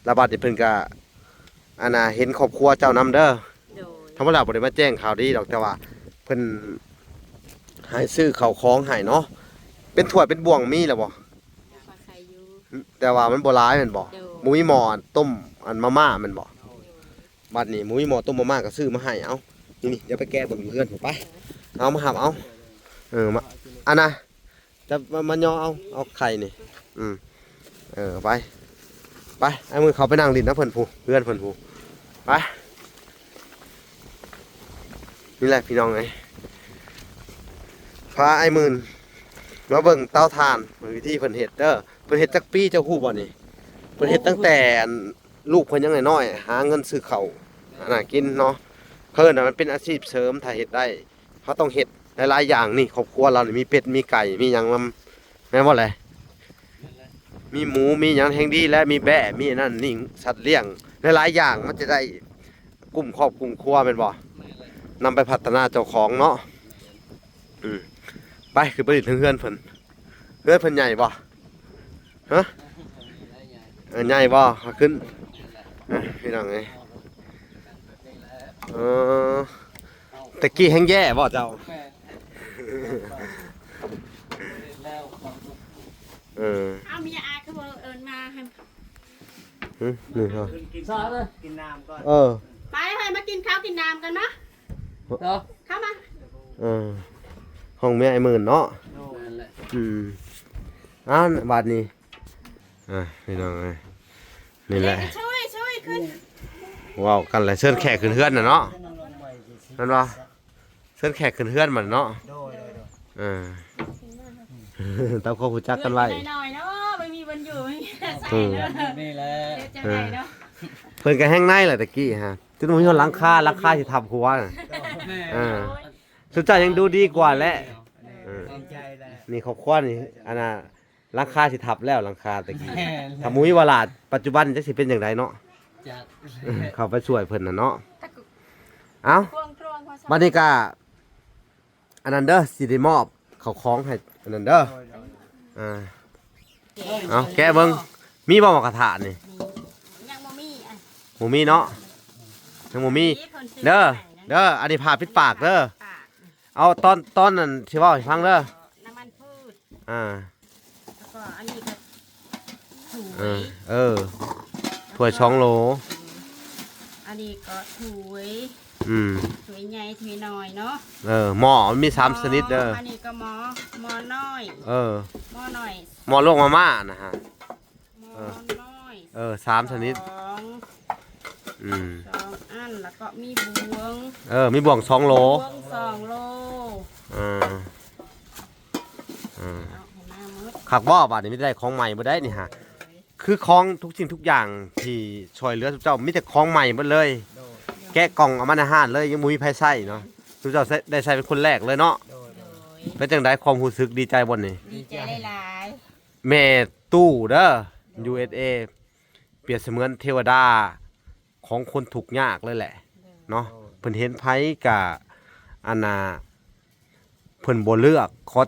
ແລ້ວບັດນີ້ເພິ່ນກະ ອັນນ່າ ເຫັນຄອບຄົວເຈົ້ານຳເດີ ໂດຍ ທຳມະດາບໍ່ໄດ້ມາແຈ້ງຂ່າວດີດອກ ແຕ່ວ່າເພິ່ນໃຫ້ຊື້ເຂົ້າຂອງໃຫ້ເນາະ. ເປັນຖ້ວຍເປັນບ່ວງມີແລ້ວບໍ່? ພໍໃຊ້ຢູ່ ແຕ່ວ່າມັນບໍ່ຫຼາຍແມ່ນບໍ່? ໂດຍ ບໍ່ມີໝໍ້ຕົ້ມອັນມາມ່າແມ່ນບໍ່? ໂດຍ ບັດນີ້ບໍ່ມີໝໍ້ຕົ້ມມາມ່າກໍຊື້ມາໃຫ້. ເອົາ ນີ້ໆ ດຽວໄປແກະເບິ່ງຢູ່ເຮືອນພຸ້ນ ໄປ ເອົາມາຮັບເອົາ. ເອີ ມາ ອັນນ່າ ຈະມາ ມາຍໍເອົາ ເອົາໄຂ່ນີ້ ອືມ ເອີ ໄປ ໄປ ອ້າຍມືເຂົ້າໄປນັ່ງຫຼິ້ນນຳເພິ່ນພຸ້ນ ເຮືອນເພິ່ນພຸ້ນ ໄປ. ນີ້ແຫຼະພີ່ນ້ອງເອີຍ ພາອ້າຍໝື່ນມາເບິ່ງເຕົາຖ່ານ ເບິ່ງວິທີເພິ່ນເຮັດເດີ. ເພິ່ນເຮັດຈັກປີເຈົ້າຮູ້ບໍ່ນີ້? ເພິ່ນເຮັດຕັ້ງແຕ່ອັນ ລູກເພິ່ນຍັງນ້ອຍໆ ຫາເງິນຊື້ເຂົ້າຫານ້ຳກິນເນາະ. ເພິ່ນນະ ມັນເປັນອາຊີບເສີມ ຖ້າເຮັດໄດ້ ເຮົາຕ້ອງເຮັດຫຼາຍໆຢ່າງ. ນີ້ຄອບຄົວລາວນີ້ມີເປັດມີໄກ່ມີຫຍັງນຳ ແມ່ນບໍ່ແຫຼະ? ມີໝູມີຫຍັງແຮ່ງດີແຫຼະ ມີແບ້ມີອັນນັ້ນນີ້ ສັດລ້ຽງຫຼາຍໆຢ່າງ ມັນຈະໄດ້ກຸ້ມຄອບກຸ້ມຄົວແມ່ນບໍ່? ນຳໄປພັດທະນາເຈົ້າຂອງເນາະ. ອືມ ໄປ ຂຶ້ນໄປຫຼິ້ນເທິງເຮືອນເພິ່ນ. ເຮືອນເພິ່ນໃຫຍ່ບໍ່? ຮະ? ເອີ ໃຫຍ່ບໍ່? ເອົາຂຶ້ນ ເອີ ພີ່ນ້ອງເອີຍ ເອີ ແຕ່ກີ້ແຮ່ງແຢ້ບໍ່ເຈົ້າ? ເອີ ເອົາເມຍອາຄືບໍ່ເອີ້ນມາຫັ້ນ? ຫຶ ນີ້ເນາະ ກິນ ສາເດີ ກິນນ້ຳກ່ອນ ເອີ ໄປ ໃຫ້ມາກິນເຂົ້າກິນນ້ຳກັນມາ ເນາະ ເຂົ້າມາ ເອີ ຫ້ອງເມຍອ້າຍໝື່ນເນາະ ໂດຍ ນັ້ນແຫຼະ ອືມ ອ້າວ ບາດນີ້ ອ່າ ພີ່ນ້ອງເອີຍ ນີ້ແຫຼະ ຊ່ວຍ ຊ່ວຍຂຶ້ນ ເວົ້າກັນແຫຼະ ເຊີນແຂກຂຶ້ນເຮືອນນະເນາະ ແມ່ນບໍ່? ເຊີນແຂກຂຶ້ນເຮືອນບັດເນາະ ໂດຍ ໂດຍ ໂດຍ ເອີ ຕາມຄວາມຮູ້ຈັກກັນໄວ້ ເຮືອນກໍນ້ອຍໆເນາະ ບໍ່ມີບ່ອນຢູ່ ບໍ່ມີອາໄສເນາະ ອືມ ນີ້ແຫຼະ ເອີ ເພິ່ນກໍແຮ່ງໃນແຫຼະຕະກີ້ຫະ ຈົນບໍ່ມີຫຼັງຄາ ຫຼັງຄາຊິທັບຫົວນະ ແມ່ນ ເອີ ໂອ້ຍ ຊຸມເຈົ້າຍັງດູດີກວ່າແຫຼະ ເອີ ເອີ ດີໃຈແຫຼະ ນີ້ຄອບຄົວນີ້ ອັນນ່າ ຫຼັງຄາຊິທັບແລ້ວ ຫຼັງຄາຕະກີ້ ແມ່ນ ຖ້າບໍ່ມີວາລາ ປັດຈຸບັນຈັກຊິເປັນຈັ່ງໃດເນາະ ຈັກ ເຂົ້າໄປຊ່ວຍເພິ່ນນະເນາະ ເອົ້າ ບັດນີ້ກະ ອັນນັ້ນເດີ ຊິໄດ້ມອບເຂົ້າຂອງໃຫ້ອັນນັ້ນເດີ ໂດຍ ໂດຍ ອ່າ ເອົາແກະເບິ່ງ ມີບໍ່ໝາກກະທະນີ້? ຍັງບໍ່ມີ ອ່ະ ບໍ່ມີເນາະ ຍັງບໍ່ມີ ເດີ ເດີ ອັນນີ້ຜ້າປິດປາກເດີ ປາກ ເອົາຕອນ ຕອນນັ້ນຊິເວົ້າໃຫ້ຟັງເດີ ນ້ຳມັນພືດ ອ່າ ແລ້ວກໍອັນນີ້ກໍຖ້ວຍ ເອີ ເອີ ຖ້ວຍສອງໂຫຼ ອັນນີ້ກໍຖ້ວຍ ອືມ ຖ້ວຍໃຫຍ່ຖ້ວຍນ້ອຍເນາະ ເອີ ໝໍ້ມັນມີສາມຊະນິດເດີ ອັນນີ້ກໍໝໍ້ ໝໍ້ນ້ອຍ ເອີ ໝໍ້ນ້ອຍ ໝໍ້ລວກມາມ່ານະຮະ ໝໍ້ນ້ອຍ ເອີ ສາມຊະນິດ ສອງ ອືມ ສອງອັນ ແລ້ວກໍມີບ່ວງ ເອີ ມີບ່ວງສອງໂຫຼ ບ່ວງສອງໂຫຼ ເອີ ເອີ ເອົາໃຫ້ມາໝົດ ຄັກບໍ່ບາດນີ້ ມີແຕ່ໄດ້ຂອງໃໝ່ເບິດໄດ໋ນີ້ຫະ ຄືຂອງທຸກສິ່ງທຸກຢ່າງທີ່ຊ່ວຍເຫຼືອຊຸມເຈົ້າ ມີແຕ່ຂອງໃໝ່ເບິດເລີຍ ໂດຍ ແກະກ່ອງເອົາມາໃນຮ້ານເລີຍ ຍັງບໍ່ມີໃຜໃຊ້ເນາະ ຊຸມເຈົ້າໃຊ້ ໄດ້ໃຊ້ເປັນຄົນແລກເລີຍເນາະ ໂດຍ ໂດຍ ເປັນຈັ່ງໃດຄວາມຮູ້ສຶກ ດີໃຈບໍ່ນີ້? ດີໃຈຫຼາຍໆ ແມ່ຕູ້ເດີ ຢູເອັສເອ ປຽບສະເໝືອນເທວະດາຂອງຄົນທຸກຍາກເລີຍແຫຼະເນາະ ເພິ່ນເຫັນໃຜກະ ອັນນ່າ ເພິ່ນບໍ່ເລືອກ ຂໍ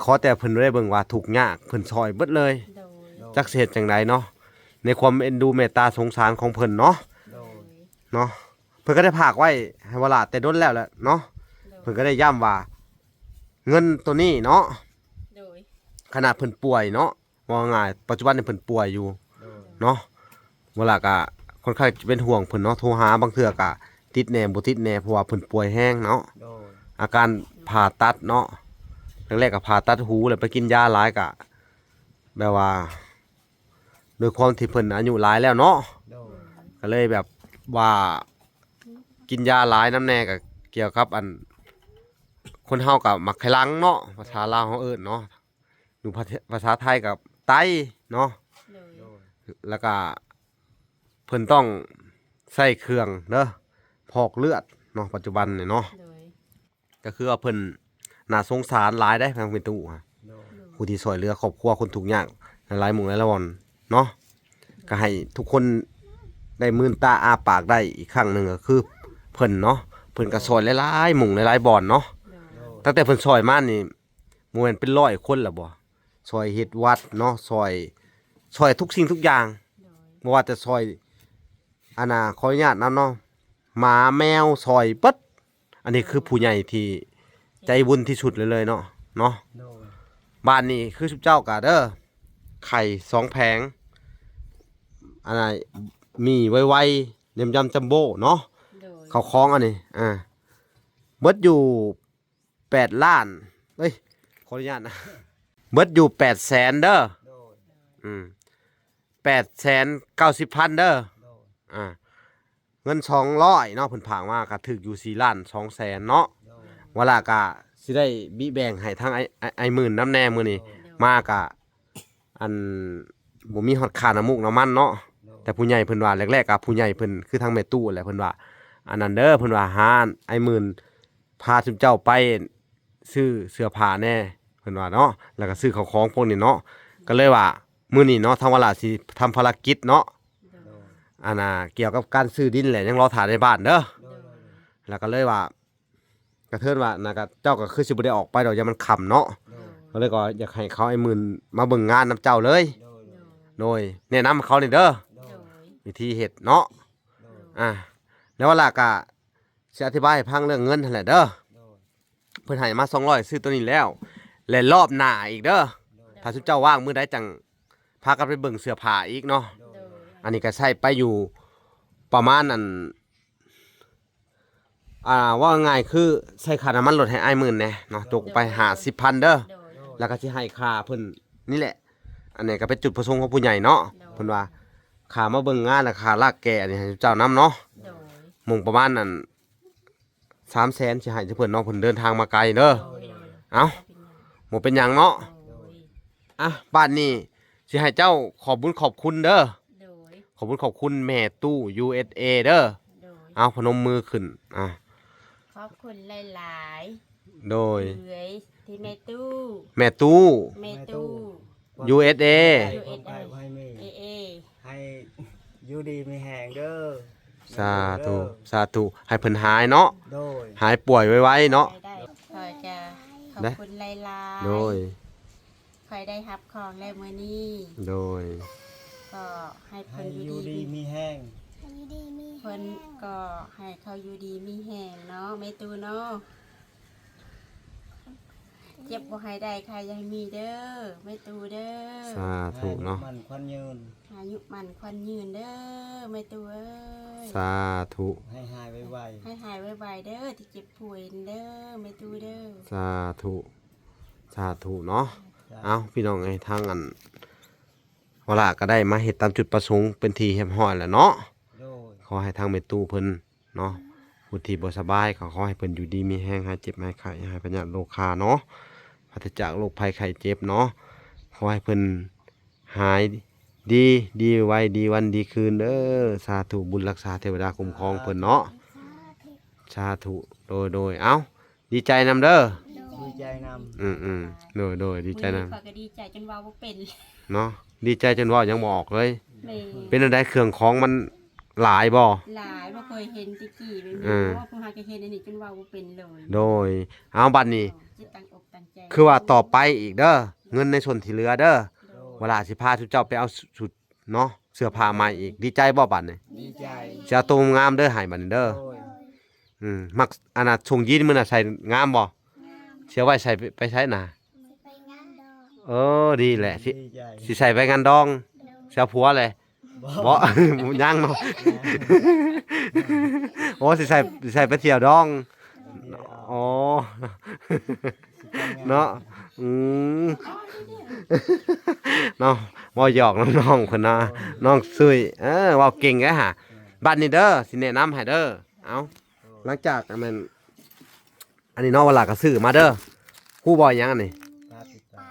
ຂໍແຕ່ເພິ່ນໄດ້ເບິ່ງວ່າທຸກຍາກ ເພິ່ນຊ່ອຍເບິດເລີຍ ໂດຍ ຈັກຊິເຮັດຈັ່ງໃດເນາະ ໃນຄວາມເອັນດູເມດຕາສົງສານຂອງເພິ່ນເນາະ ໂດຍ ເນາະ ເພິ່ນກໍໄດ້ຝາກໄວ້ໃຫ້ວາລາແຕ່ດົນແລ້ວແຫຼະເນາະ ໂດຍ ເພິ່ນກໍໄດ້ຢ້ຳວ່າ ເງິນໂຕນີ້ເນາະ ໂດຍ ຂະໜາດເພິ່ນປ່ວຍເນາະ ເວົ້າງ່າຍ ປັດຈຸບັນນີ້ເພິ່ນປ່ວຍຢູ່ ໂດຍ ເນາະ ເວລາກະຄ່ອນຂ້າງຈະເປັນຫ່ວງເພິ່ນເນາະ ໂທຫາບາງເທື່ອກະຕິດແດ່ບໍ່ຕິດແດ່ ເພາະວ່າເພິ່ນປ່ວຍແຮງເນາະ ໂດຍ ອາການຜ່າຕັດເນາະ ແລກໆກະຜ່າຕັດຫູ ແລ້ວໄປກິນຢາຫຼາຍກະ ແບບວ່າ ໂດຍຄວາມທີ່ເພິ່ນອາຍຸຫຼາຍແລ້ວເນາະ ໂດຍ ກະເລີຍແບບວ່າ ກິນຢາຫຼາຍນຳແດ່ ກະກ່ຽວກັບອັນ ຄົນເຮົາກະມັກໄຂ່ຫຼັງເນາະ ພາສາລາວເຮົາເອີ້ນເນາະ ຢູ່ພາ ພາສາໄທກໍໄຕເນາະ ໂດຍ ແລ້ວກໍເພິ່ນຕ້ອງໃຊ້ເຄື່ອງເດີ ຟອກເລືອດເນາະ ປັດຈຸບັນນີ້ເນາະ ໂດຍ ກໍຄືວ່າເພິ່ນໜ້າສົງສານຫຼາຍເດ້ ທາງແມ່ຕູ້ ໂດຍ ຜູ້ທີ່ຊ່ວຍເຫຼືອຄອບຄົວຄົນທຸກຍາກຫຼາຍໆໝ່ອງຫຼາຍໆບ່ອນເນາະ ກໍໃຫ້ທຸກຄົນ ໄດ້ມື່ນຕາອ້າປາກໄດ້ອີກຄັ້ງໜຶ່ງ ກໍຄືເພິ່ນເນາະ ເພິ່ນກໍຊ່ອຍຫຼາຍໆໝ່ອງຫຼາຍໆບ່ອນເນາະ. ໂດຍ ຕັ້ງແຕ່ເພິ່ນຊ່ອຍມານີ້ ບໍ່ແມ່ນເປັນຮ້ອຍຄົນລະບໍ່? ຊ່ອຍເຮັດວັດເນາະ ຊ່ອຍ ຊ່ອຍທຸກສິ່ງທຸກຢ່າງ. ໂດຍ ບໍ່ວ່າຈະຊ່ອຍ ອັນນ່າ ຂໍອະນຸຍາດນຳເນາະ ໝາແມວຊ່ອຍເບິດ. ອັນນີ້ຄືຜູ້ໃຫຍ່ທີ່ໃຈບຸນທີ່ສຸດເລີຍເນາະ ເນາະ. ໂດຍ ບາດນີ້ຄືຊຸມເຈົ້າກະເດີ ໄຂ່ສອງແຜງ ອັນນ່າ ໝີ່ໄວໆ ຍຳໆຈັມໂບ້ເນາະ. ໂດຍ ເຂົ້າຂອງອັນນີ້ ອ່າ ເບິດຢູ່ແປດລ້ານ ເອີຍ ຂໍອະນຸຍາດນະ ເບິດຢູ່ແປດແສນເດີ. ໂດຍ ອືມ ແປດແສນເກົ້າສິບພັນເດີ. ໂດຍ ອ່າ ເງິນສອງຮ້ອຍເນາະ ເພິ່ນຝາກມາກໍຖືກຢູ່ສີ່ລ້ານສອງແສນເນາະ. ໂດຍ ວ່າລະກະຊິໄດ້ບິແບ່ງໃຫ້ທາງອ້າຍ ອ້າຍ ອ້າຍໝື່ນນຳແດ່ມື້ນີ້. ໂດຍ ມາກະ ອັນ ບໍ່ມີຮອດຄ່ານ້ຳມູກນ້ຳມັນເນາະ. ໂດຍ ແຕ່ຜູ້ໃຫຍ່ເພິ່ນວ່າ ແລກໆກະຜູ້ໃຫຍ່ເພິ່ນ ຄືທາງແມ່ຕູ້ແຫຼະ ເພິ່ນວ່າ ອັນນັ້ນເດີ ເພິ່ນວ່າ ຫາອ້າຍໝື່ນ ພາຊຸມເຈົ້າໄປຊື້ເສື້ອຜ້າແດ່ ເພິ່ນວ່າເນາະ ແລ້ວກໍຊື້ເຂົ້າຂອງພວກນີ້ເນາະ. ກໍເລີຍວ່າມື້ນີ້ເນາະ ທາງວາລາຊິທຳພາລະກິດເນາະ ໂດຍ ອັນນ່າ ກ່ຽວກັບການຊື້ດິນແຫຼະ ຍັງລໍຖ້າໃນບ້ານເດີ. ໂດຍ ແລ້ວກໍເລີຍວ່າ ກະເທີນວ່າ ນະ ກະເຈົ້າກໍຄືຊິບໍ່ໄດ້ອອກໄປດອກ ຢ້ານມັນຄ່ຳເນາະ. ໂດຍ ກໍເລີຍກໍຢາກໃຫ້ເຂົາ ອ້າຍໝື່ນ ມາເບິ່ງງານນຳເຈົ້າເລີຍ. ໂດຍ ໂດຍ ແນະນຳເຂົານີ້ເດີ ໂດຍ ວິທີເຮັດເນາະ. ໂດຍ ອ່າ ແລ້ວວາລາກະ ຊິອະທິບາຍໃຫ້ຟັງເລື່ອງເງິນຫັ້ນແຫຼະເດີ. ໂດຍ ເພິ່ນໃຫ້ມາສອງຮ້ອຍ ຊື້ໂຕນີ້ແລ້ວ ແລະ ລອບໜ້າອີກເດີ. ໂດຍ ຖ້າຊຸມເຈົ້າວ່າງມື້ໃດຈັ່ງພາກັນໄປເບິ່ງເສື້ອຜ້າອີກເນາະ. ໂດຍ ອັນນີ້ກໍໃຊ້ໄປຢູ່ປະມານ ອັນ ອ່າ ເວົ້າງ່າຍໆ ຄືໃສ່ຄ່ານ້ຳມັນລົດໃຫ້ອ້າຍໝື່ນແດ່ເນາະ ຕົກໄປຫ້າສິບພັນເດີ. ໂດຍ ແລ້ວກໍຊິໃຫ້ຄ່າເພິ່ນນີ້ແຫຼະ. ອັນນີ້ກໍເປັນຈຸດປະສົງຂອງຜູ້ໃຫຍ່ເນາະ. ໂດຍ ເພິ່ນວ່າຄ່າມາເບິ່ງງານ ແລ້ວຄ່າລາກແກ່ອັນນີ້ໃຫ້ເຈົ້ານຳເນາະ. ໂດຍ ໝ່ອງປະມານ ອັນ ສາມແສນ ຊິໃຫ້ເພິ່ນເນາະ ເພິ່ນເດີນທາງມາໄກເດີ. ໂດຍ ເອົ້າ ບໍ່ເປັນຫຍັງເນາະ. ໂດຍ ອ່ະ ບາດນີ້ຊິໃຫ້ເຈົ້າຂອບບຸນຂອບຄຸນເດີ. ໂດຍ ຂອບບຸນຂອບຄຸນແມ່ຕູ້ ຢູເອັສເອ ເດີ. ໂດຍ ເອົາ ພະນົມມືຂຶ້ນ ອ່ະ ຂອບຄຸນຫຼາຍໆ. ໂດຍ ເອື້ອຍ ທີ່ແມ່ຕູ້ ແມ່ຕູ້ ແມ່ຕູ້ ຢູເອັສເອ ຢູເອັສເອ ໃຫ້ມີ ເອເອ ໃຫ້ຢູ່ດີມີແຮງເດີ. ສາທຸ ເດີ ສາທຸ ໃຫ້ເພິ່ນຫາຍເນາະ. ໂດຍ ຫາຍປ່ວຍໄວໆເນາະ. ໄດ້ ຂ້ອຍກະຂອບ ໄດ້ ຄຸນຫຼາຍໆ. ໂດຍ ຂ້ອຍໄດ້ຮັບຂອງແລ້ວມື້ນີ້. ໂດຍ ກໍໃຫ້ເພິ່ນ ໃຫ້ ຢູ່ ຢູ່ດີ ດີມີແຮງ ໃຫ້ຢູ່ດີມີແຮງ ເພິ່ນກໍໃຫ້ເຂົາຢູ່ດີມີແຮງເນາະ ແມ່ຕູ້ເນາະ. ເຈັບບໍ່ໃຫ້ໄດ້ ໄຂ້ຢ່າໃຫ້ມີເດີ ແມ່ຕູ້ເດີ. ສາທຸເນາະ ໃຫ້ອາຍຸໝັ້ນຂວັນຍືນ ອາຍຸໝັ້ນຂວັນຍືນເດີ ແມ່ຕູ້ເອີຍ. ສາທຸ ໃຫ້ຫາຍໄວໆ ໃຫ້ຫາຍໄວໆເດີ ທີ່ເຈັບປ່ວຍເດີ ແມ່ຕູ້ເດີ. ສາທຸ ສາທຸເນາະ. ສາທຸ ເອົ້າ ພີ່ນ້ອງເອີຍ ທາງອັນ ວາລາກໍໄດ້ມາເຮັດຕາມຈຸດປະສົງເປັນທີ່ຮຽບຮ້ອຍແລ້ວເນາະ. ໂດຍ ຂໍໃຫ້ທາງແມ່ຕູ້ເພິ່ນເນາະ ຜູ້ທີ່ບໍ່ສະບາຍ ກໍຂໍໃຫ້ເພິ່ນຢູ່ດີມີແຮງ ຫາຍເຈັບຫາຍໄຂ້ ຫາຍພະຍາດໂລຄາເນາະ ປາສະຈາກໂລກໄພໄຂ້ເຈັບເນາະ. ຂໍໃຫ້ເພິ່ນຫາຍດີ ດີໄວ ດີວັນດີຄືນເດີ. ສາທຸ ບຸນຮັກສາເທວະດາຄຸ້ມຄອງເພິ່ນເນາະ. ສາທຸ ໂດຍ ໂດຍ ເອົ້າ ດີໃຈນຳເດີ. ດີໃຈນຳ. ອືມໆ ໂດຍ ໂດຍ ດີໃຈນຳ. ມື້ນີ້ຂ້ອຍກໍດີໃຈຈົນເວົ້າບໍ່ເປັນເນາະ ດີໃຈຈົນເວົ້າຫຍັງບໍ່ອອກເລີຍ. ແມ່ນ. ເປັນແນວໃດ ເຄື່ອງຂອງມັນຫຼາຍບໍ່? ຫຼາຍ ບໍ່ເຄີຍເຫັນແຕ່ກີ້ແບບນີ້. ເອີ ເນາະ ພວກເຮົາກໍເຫັນອັນນີ້ຈົນເວົ້າບໍ່ເປັນເລີຍ. ໂດຍ ເອົາ ບັດນີ້ ເອີ ຈິດຕັ້ງອົກຕັ້ງໃຈ ຄືວ່າຕໍ່ໄປອີກເດີ ເງິນໃນສ່ວນທີ່ເຫຼືອເດີ. ໂດຍ ເວລາຊິພາຊຸມເຈົ້າໄປເອົາຊຸດ ເນາະ ເສື້ອຜ້າໃໝ່ອີກ. ດີໃຈບໍ່ບັດນີ້? ດີໃຈ. ຊິເອົາໂຕງາມເດີໃຫ້ບັດນີ້ເດີ. ໂດຍ. ອືມ ມັກອັນນ່າ ຊົງຢີນມື້ນະໃສ່ງາມບໍ່? ງາມ. ຊິເອົາໄວ້ໃສ່ໄປໃສນະ? ໄປງານດອງ. ເອີ ດີແຫຼະ ຊິ ຊິໃສ່ໄປງານດອງ. ໂດຍ. ຊິເອົາຜົວແຫຼະ? ບໍ່ ບໍ່ ຍັງເນາະ. ໂອ້ ຊິໃສ່ ຊິໃສ່ໄປທ່ຽວດອງ. ໂອ້ ເນາະ ອືມ ເນາະ ເວົ້າຫຍອກນຳນ້ອງເພິ່ນເນາະ ນ້ອງສຸ້ຍ ເອີ ເວົ້າເກັ່ງເດ້ຫາ. ບັດນີ້ເດີ ຊິແນະນຳໃຫ້ເດີ. ເອົາ ຫຼັງຈາກອັນນັ້ນ ອັນນີ້ເນາະ ວາລາກໍຊື້ມາເດີ. ຮູ້ບໍ່ຫຍັງອັນນີ້? ປາປິດປາ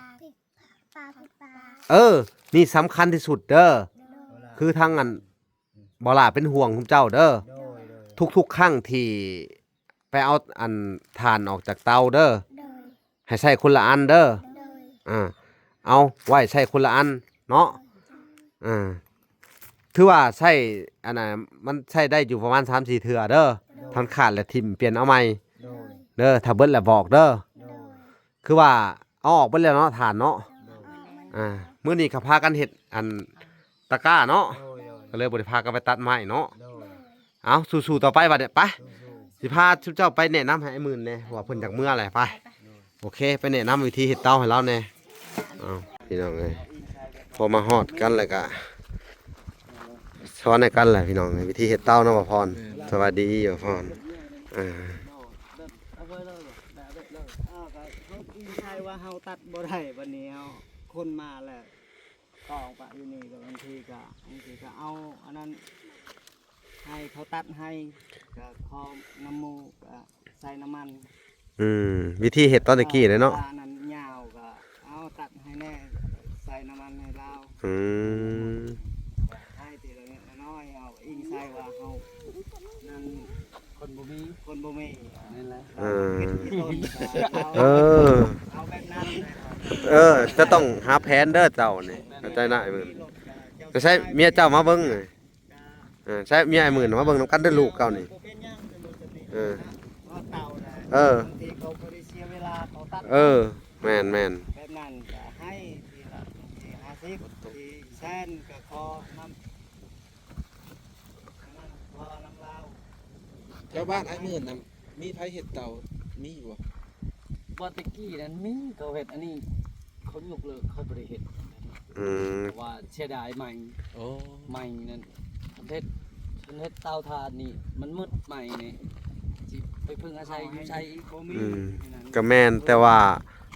ປາປິດປາ. ເອີ ນີ້ສຳຄັນທີ່ສຸດເດີ. ໂດຍ. ຄືທາງອັນ ບໍ່ຫຼ້າເປັນຫ່ວງຊຸມເຈົ້າເດີ. ໂດຍ ໂດຍ. ທຸກໆຄັ້ງທີ່ໄປເອົາອັນຖ່ານອອກຈາກເຕົາເດີ. ໂດຍ. ໃຫ້ໃຊ້ຄົນລະອັນເດີ. ໂດຍ. ອ່າ ເອົາໄວ້ໃຊ້ຄົນລະອັນເນາະ. ໂດຍ. ອ່າ ຖືວ່າໃຊ້ ອັນນ່າ ມັນໃຊ້ໄດ້ຢູ່ປະມານສາມສີ່ເທື່ອເດີ. ໂດຍ ຖ້າມັນຂາດແລ້ວຖິ້ມປ່ຽນເອົາໃໝ່ ໂດຍ ເດີ. ຖ້າເບິດແລ້ວບອກເດີ. ໂດຍ ຄືວ່າເອົາອອກເບິດແລ້ວເນາະ ຖ່ານເນາະ. ໂດຍ ອ່າ ມື້ນີ້ກໍພາກັນເຮັດ ອັນ ຕະກ້າເນາະ. ໂດຍ ໂດຍ ກໍເລີຍບໍ່ໄດ້ພາກັນໄປຕັດໄມ້ເນາະ. ໂດຍ ເອົາ ສູ້ໆຕໍ່ໄປບັດນີ້ ໄປ. ໂດຍ ຊິພາຊຸມເຈົ້າໄປແນະນຳໃຫ້ອ້າຍໝື່ນແດ່ ເພາະວ່າເພິ່ນຢາກເມືອແຫຼະ. ໄປ ໂອເຄ ໄປແນະນຳວິທີເຮັດເຕົາໃຫ້ລາວແດ່. ເອົາ ພີ່ນ້ອງເອີຍ ພໍມາຮອດກັນແລ້ວກະສອນໃຫ້ກັນແຫຼະ ພີ່ນ້ອງເອີຍ ວິທີເຮັດເຕົາເນາະ ບ່າວພອນ. ສະບາຍດີ ບ່າວພອນ. ອ່າ ເອົາໄວ້ເລີຍ ແບບເລີຍ. ອ້າວ ກໍເຮົາອີງໃສ່ວ່າເຮົາຕັດບໍ່ໄດ້ ບັດນີ້ເຮົາຄົນມາແລ້ວ ກອງປະຢູ່ນີ້ ກໍບາງທີກໍ ບາງທີກໍເອົາອັນນັ້ນ ໃຫ້ເຂົາຕັດໃຫ້ ກໍຂໍນຳໝູ່ ກໍໃສ່ນ້ຳມັນ. ອືມ ວິທີເຮັດຕອນຕະກີ້ເລີຍເນາະ. ຖ້າອັນນັ້ນຍາວກໍເອົາຕັດໃຫ້ແດ່ ໃສ່ນ້ຳມັນໃຫ້ລາວ. ອືມ ໃຫ້ທີລະນ້ອຍ ເອົາອີງໃສ່ວ່າເຮົານັ້ນ ຄົນບໍ່ມີ ຄົນບໍ່ມີ ນັ້ນແຫຼະ. ເອີ ເອີ ເອົາແບບນັ້ນ. ເອີ ຈະຕ້ອງຫາແຜນເດີເຈົ້ານີ້ ເຂົ້າໃຈນະອ້າຍໝື່ນ. ກໍໃຊ້ເມຍເຈົ້າມາເບິ່ງນີ້ ເອີ ໃຊ້ເມຍອ້າຍໝື່ນມາເບິ່ງນຳກັນເດີ ລູກເຈົ້ານີ້. ເອີ ເອີ ເອີ ແມ່ນໆ ແບບນັ້ນກໍໃຫ້ທີລະສີ່ຫ້າສິບ ສີ່ແສນ ກໍຂໍນຳ ແຖວບ້ານອ້າຍໝື່ນນະ ມີໃຜເຮັດເຕົາ ມີຢູ່ບໍ່? ບໍ່ ແຕ່ກີ້ນັ້ນມີ ເຂົາເຮັດອັນນີ້ ເຂົາຍົກເລີກ ເຂົາບໍ່ໄດ້ເຮັດ. ອືມ ເພາະວ່າເສຍດາຍໄມ້. ໂອ້ ໄມ້ນັ້ນ ຄັນເຮັດ ຄັນເຮັດເຕົາຖ່ານນີ້ ມັນໝົດໄມ້ນີ້ ຊິໄປເພິ່ງອາໄສຢູ່ໃສອີກ? ບໍ່ມີ. ອືມ ກໍແມ່ນ ແຕ່ວ່າ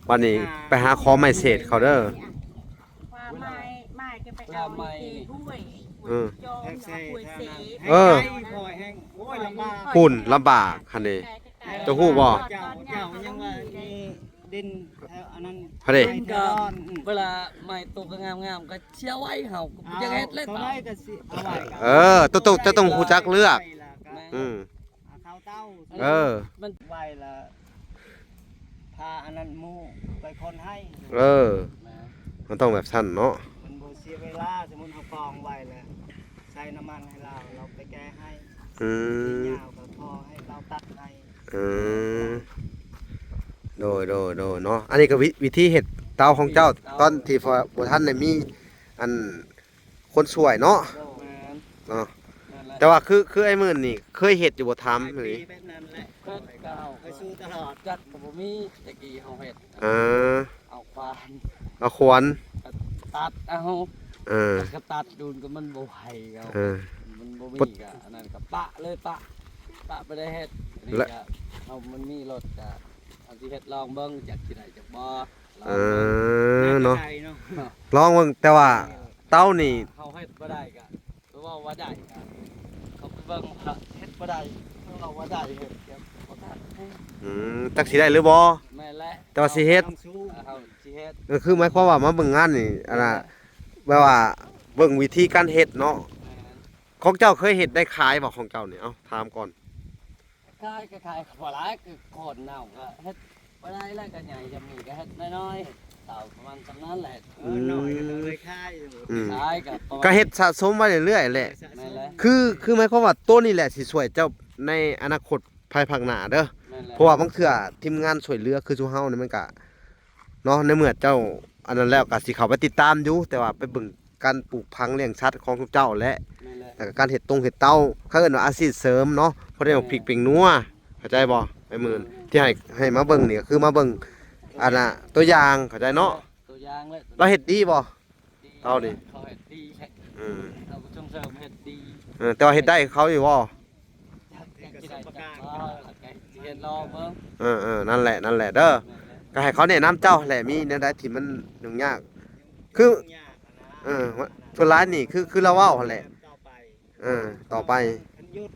ບັດນີ້ໄປຫາຂໍໄມ້ເສດເຂົາເດີ. ວ່າໄມ້ ໄມ້ກໍໄປເອົາທີ່ຫ້ວຍ ເອີ ຫ້ວຍຈອມ ຫ້ວຍເສດ. ເອີ ໂອ້ຍ ລຳບາກ ພຸ້ນລຳບາກຫັ້ນເດ. ເຈົ້າຮູ້ບໍ່? ເຈົ້າ ເຈົ້າຍັງວ່າມີດິນແຖວອັນນັ້ນ ພະເດ ດິນກໍ ອືມ ເວລາໄມ້ຕົກງາມໆ ກໍເສຍໄວ້ ເຮົາກໍບໍ່ຢາກເຮັດແລ້ວ. ເອີ ຕ້ອງ ເຈົ້າຕ້ອງຮູ້ຈັກເລືອກ. ອືມ ເອົາເຕົາ ເອີ ມັນໄວ້ລະ ພາອັນນັ້ນໝູ່ໄປຄົນໃຫ້. ເອີ ມັນຕ້ອງແບບຊັ້ນເນາະ ມັນບໍ່ເສຍເວລາ. ສົມມຸດເຮົາກອງໄວ້ແລ້ວ ໃສ່ນ້ຳມັນໃຫ້ລາວ ລາວໄປແກ່ໃຫ້. ອືມ ຍາວກໍພໍໃຫ້ລາວຕັດໃຫ້. ອືມ ໂດຍ ໂດຍ ໂດຍ ເນາະ. ອັນນີ້ກໍວິ ວິທີເຮັດເຕົາຂອງເຈົ້າ ຕອນທີ່ບໍ່ ບໍ່ທັນໄດ້ມີອັນ ຄົນຊ່ວຍເນາະ. ແມ່ນ ເນາະ ແມ່ນແຫຼະ. ແຕ່ວ່າຄື ຄືອ້າຍໝື່ນນີ້ເຄີຍເຮັດຢູ່ບໍ່? ຖາມ ແບບນັ້ນແຫຼະ ເຄີຍ ເຄີຍສູ້ຕະຫຼອດ ຈັກກໍບໍ່ມີ. ແຕ່ກີ້ເຮົາເຮັດ ເອີ ເອົາຂວານ ເອົາຂວານ ກໍຕັດເອົາ. ເອີ ກໍຕັດດູນກໍມັນບໍ່ໄຫວ. ເອີ ມັນບໍ່ມີ ກໍອັນນັ້ນກໍປະເລີຍ ປະ ປະໄປໄດ້ເຮັດ. ອັນນີ້ກໍເຮົາ ມັນມີລົດ ກໍເຮົາຊິເຮັດລອງເບິ່ງ ຈັກຊິໄດ້ຈັກບໍ່. ເອີ ເນາະ ລອງເບິ່ງ. ແຕ່ວ່າເຕົານີ້ ເຮົາເຮັດບໍ່ໄດ້ກະເວົ້າວ່າໄດ້ ກະເຂົາໄປເບິ່ງວ່າເຮັດບໍ່ໄດ້ ເຮົາເວົ້າວ່າໄດ້ ເຮັດກະບໍ່ທັນ. ອືມ ຈັກຊິໄດ້ຫຼືບໍ່? ແມ່ນແຫຼະ ແຕ່ວ່າຊິເຮັດ ເຮົາຊິເຮັດ. ກໍຄືໝາຍຄວາມວ່າມາເບິ່ງງານນີ້ ອັນນ່າ ແບບວ່າເບິ່ງວິທີການເຮັດເນາະ. ແມ່ນ ຂອງເຈົ້າເຄີຍເຮັດໄດ້ຂາຍບໍ່ ຂອງເຈົ້ານີ້? ເອົ້າ ຖາມກ່ອນ. ຂາຍກໍຂາຍບໍ່ຫຼາຍ ຄືຄົນເຮົາກໍເຮັດບໍ່ໄດ້ແລ້ວ ກໍໃຫຍ່ຈຳນີ້ກໍເຮັດນ້ອຍໆ ເຕົາປະມານສ່ຳນັ້ນແຫຼະ. ເອີ ນ້ອຍກໍຕ້ອງໄດ້ຂາຍຢູ່. ອືມ ຂາຍກໍປະມານ ກໍເຮັດສະສົມໄວ້ເລື້ອຍໆແຫຼະ. ແມ່ນແຫຼະ ຄື ຄືໝາຍຄວາມວ່າໂຕນີ້ແຫຼະຊິຊ່ວຍເຈົ້າໃນອະນາຄົດພາຍພາກໜ້າເດີ. ແມ່ນແຫຼະ ເພາະວ່າບາງເທື່ອທີມງານຊ່ວຍເຫຼືອຄືສູ່ເຮົານີ້ ມັນກະເນາະ ໃນເມື່ອເຈົ້າອັນນັ້ນແລ້ວ ກະຊິເຂົ້າໄປຕິດຕາມຢູ່ ແຕ່ວ່າໄປເບິ່ງ ການປູກຝັງລ້ຽງສັດຂອງເຈົ້າແຫຼະ. ແມ່ນແຫຼະ ແລ້ວກໍການເຮັດຕົງເຮັດເຕົາ ເຂົາເອີ້ນວ່າອາຊີບເສີມເນາະ. ເພາະໄດ້ ແມ່ນ ເອົາພິກເປັງນົວ ເຂົ້າໃຈບໍ່ ອ້າຍໝື່ນ? ແມ່ນ ທີ່ໃຫ້ ໃຫ້ມາເບິ່ງນີ້ກໍຄືມາເບິ່ງ ອັນນ່າ ຕົວຢ່າງ ເຂົ້າໃຈເນາະ? ຕົວຢ່າງເລີຍ ລາວເຮັດດີບໍ່? ດີ ເຕົານີ້ ເຂົາເຮັດດີແຫຼະ. ອືມ ເຮົາກໍສົ່ງເສີມເຮັດດີ. ເອີ ແຕ່ວ່າເຮັດໄດ້ຄືເຂົາຢູ່ບໍ່? ຈັກ ຈັກຊິໄດ້ຈັກບໍ່ ກໍຊິເຮັດລອງເບິ່ງ. ເອີໆ ນັ້ນແຫຼະ ນັ້ນແຫຼະເດີ. ແມ່ນແຫຼະ ກໍໃຫ້ເຂົາແນະນຳເຈົ້າແຫຼະ ມີແນວໃດທີ່ມັນຫຍຸ້ງຍາກ ຄື ຫຍຸ້ງຍາກຫັ້ນນະ. ເອີ ສ່ວນຫຼາຍນີ້ຄື ຄືລາວເວົ້າຫັ້ນແຫຼະ ຕໍ່ໄປ. ເອີ ຕໍ່ໄປ ຄັນຢຸດ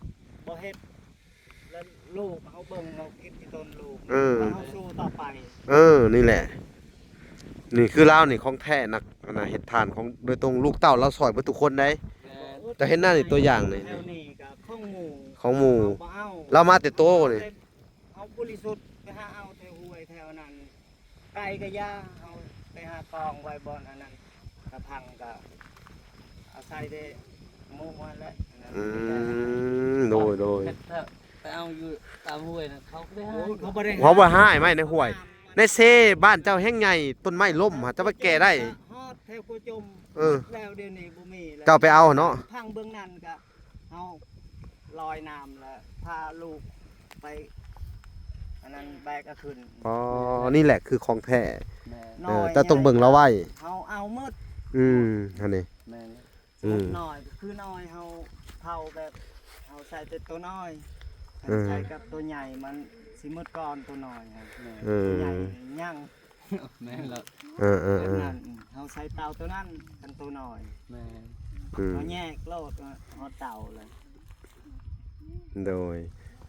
ບໍ່ເຮັດ ແລ້ວລູກເຮົາເບິ່ງ ເຮົາຄິດທີ່ຕົນລູກ. ເອີ ເຮົາສູ້ຕໍ່ໄປ. ເອີ ນີ້ແຫຼະ ນີ້ຄືລາວນີ້ຂອງແທ້ ນັກ ອັນນ່າ ເຮັດຖ່ານຂອງໂດຍຕົງ ລູກເຕົ້າລາວຊ່ອຍເບິດທຸກຄົນໃດ. ແມ່ນ ເຈົ້າເຫັນນະນີ້ ຕົວຢ່າງນີ້ ແຖວນີ້ກໍຂອງໝູ່ ຂອງໝູ່ ເຮົາບໍ່ເອົາ ລາວມາແຕ່ໂຕນີ້. ເຮົາບໍລິສຸດ ໄປຫາເອົາແຖວຫ້ວຍແຖວນັ້ນ ໄກ່ກະຢ່າ ເຮົາໄປຫາກອງໄວ້ບ່ອນອັນນັ້ນ ກະພັງກະອາໄສແຕ່ ໝູ່ຫັ້ນແຫຼະ. ອືມ ໂດຍ ໂດຍ ໄປເອົາຢູ່ຕາມຫ້ວຍນະ ເຂົາບໍ່ໄດ້ ໂອ້ຍ ເຂົາບໍ່ໄດ້ ເຂົາບໍ່ຮ້າຍໄມ້ໃນຫ້ວຍ ໃນເຊບ້ານເຈົ້າແຮ່ງໃຫຍ່ ຕົ້ນໄມ້ລົ້ມຫາ ເຈົ້າໄປແກ່ໄດ້ ຮອດແຖວໂກຈົມ ເອີ ແລ້ວດຽວນີ້ບໍ່ມີແລ້ວ ເຈົ້າໄປເອົາເນາະ ພັງເບື້ອງນັ້ນກະ ເຮົາລອຍນ້ຳແລ້ວ ພາລູກໄປ ອັນນັ້ນແບກເອົາຂຶ້ນ ອໍ ນີ້ແຫຼະຄືຂອງແທ້ ແມ່ນ ເອີ ເຈົ້າຕ້ອງເບິ່ງລາວໄວ້ ເຮົາເອົາໝົດ ອືມ ຫັ້ນນີ້ ແມ່ນ ອືມ ນ້ອຍກໍຄືນ້ອຍ ເຮົາເຜົາແບບ ເຮົາໃສ່ແຕ່ໂຕນ້ອຍ ຄັນ ເອີ ໃສ່ກັບໂຕໃຫຍ່ມັນຊິໝົດກ່ອນໂຕນ້ອຍ ເອີ ໂຕໃຫຍ່ຍັງ ແມ່ນແລ້ວ ເອີໆໆ ແບບນັ້ນ ເຮົາໃສ່ເຕົາໂຕນັ້ນ ຄັນໂຕນ້ອຍ ແມ່ນ ອືມ ເຮົາແຍກໂລດ ຮອດເຕົາເລີຍ ໂດຍ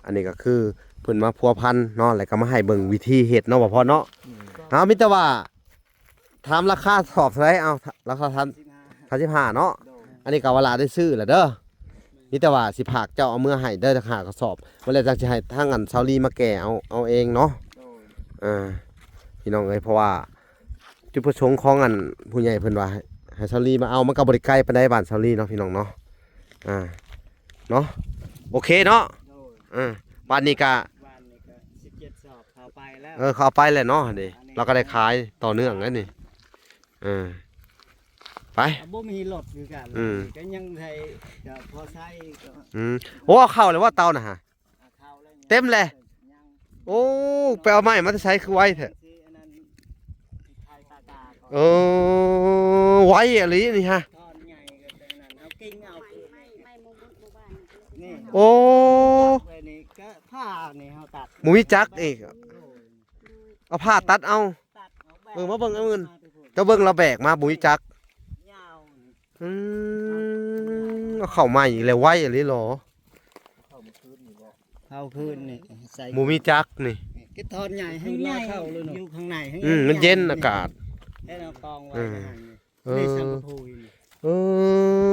ອັນນີ້ກໍຄືເພິ່ນມາພົວພັນເນາະ ແລ້ວກໍມາໃຫ້ເບິ່ງວິທີເຮັດເນາະ ບໍ່ພໍເນາະ ອືມ ເອົາ ມີແຕ່ວ່າ ຖາມລາຄາສອບເທົ່າໃດ? ເອົາ ລາຄາສາມ ສາມສິບຫ້າເນາະ ໂດຍ ອັນນີ້ກໍວ່າຫຼານໄດ້ຊື້ແລ້ວເດີ ມີແຕ່ວ່າຊິຝາກເຈົ້າເອົາເມືອໃຫ້ເດີ ຈັກຫ້າກະສອບ ມື້ແລກຈັ່ງຊິໃຫ້ທາງອັນຊາວລີມາແກ່ເອົາ ເອົາເອງເນາະ ໂດຍ ອ່າ ພີ່ນ້ອງເອີຍ ເພາະວ່າຈຸດປະສົງຂອງອັນຜູ້ໃຫຍ່ເພິ່ນວ່າໃຫ້ ໃຫ້ຊາວລີມາເອົາ ມັນກໍບໍ່ໄດ້ໄກປານໃດບ້ານຊາວລີເນາະ ພີ່ນ້ອງເນາະ ອ່າ ເນາະ ໂອເຄເນາະ ໂດຍ ອ່າ ບາດນີ້ກະ ບາດນີ້ກະສິບເຈັດສອບ ເຂົາໄປແລ້ວ ເອີ ເຂົາເອົາໄປແລ້ວເນາະ ເດ້ ອັນນີ້ ລາວກໍໄດ້ຂາຍຕໍ່ເນື່ອງແລ້ວນີ້ ເອີ ໄປ ບໍ່ມີລົດຄືກັນ ອືມ ກໍຍັງໄດ້ ກໍພໍໃຊ້ກໍ ອືມ ໂອ້ ເອົາເຂົ້າແລ້ວວ່າເຕົານະຫະ ເອົາເຂົ້າແລ້ວ ເຕັມແລ້ວ ຍັງ ໂອ້ ໄປເອົາໄມ້ມາແຕ່ໃສຄືໄວແທ້ ອັນນັ້ນ ເອີ ໄວອີ່ຫຼີນີ້ຫະ ທ່ອນໃຫຍ່ກໍເປັນນັ້ນ ເຮົາກິ່ງເອົາ ໄມ້ ໄມ້ໝູ່ບຸດໝູ່ບ້ານນີ້ ໂອ້ ໄວ້ນີ້ກໍ ຜ້ານີ້ເຮົາຕັດ ບໍ່ມີຈັກອີກ ເອົາຜ້າຕັດເອົາ ເບິ່ງມາເບິ່ງອັນອື່ນ ເຈົ້າເບິ່ງລາວແບກມາບໍ່ມີຈັກ ອືມ ເອົາເຂົ້າໃໝ່ອີກແລ້ວ ໄວອີ່ຫຼີຫຼໍ ເຂົ້າຄືນນີ້ ໃສ່ ບໍ່ມີຈັກນີ້ ເກັບທ່ອນໃຫຍ່ໃຫ້ໃຫຍ່ ຢູ່ຂ້າງໃນ ອືມ ມັນເຢັນອາກາດ ໃຫ້ເຮົາກອງໄວ້ ເອີ ໃນສັງກະພູ ເອີ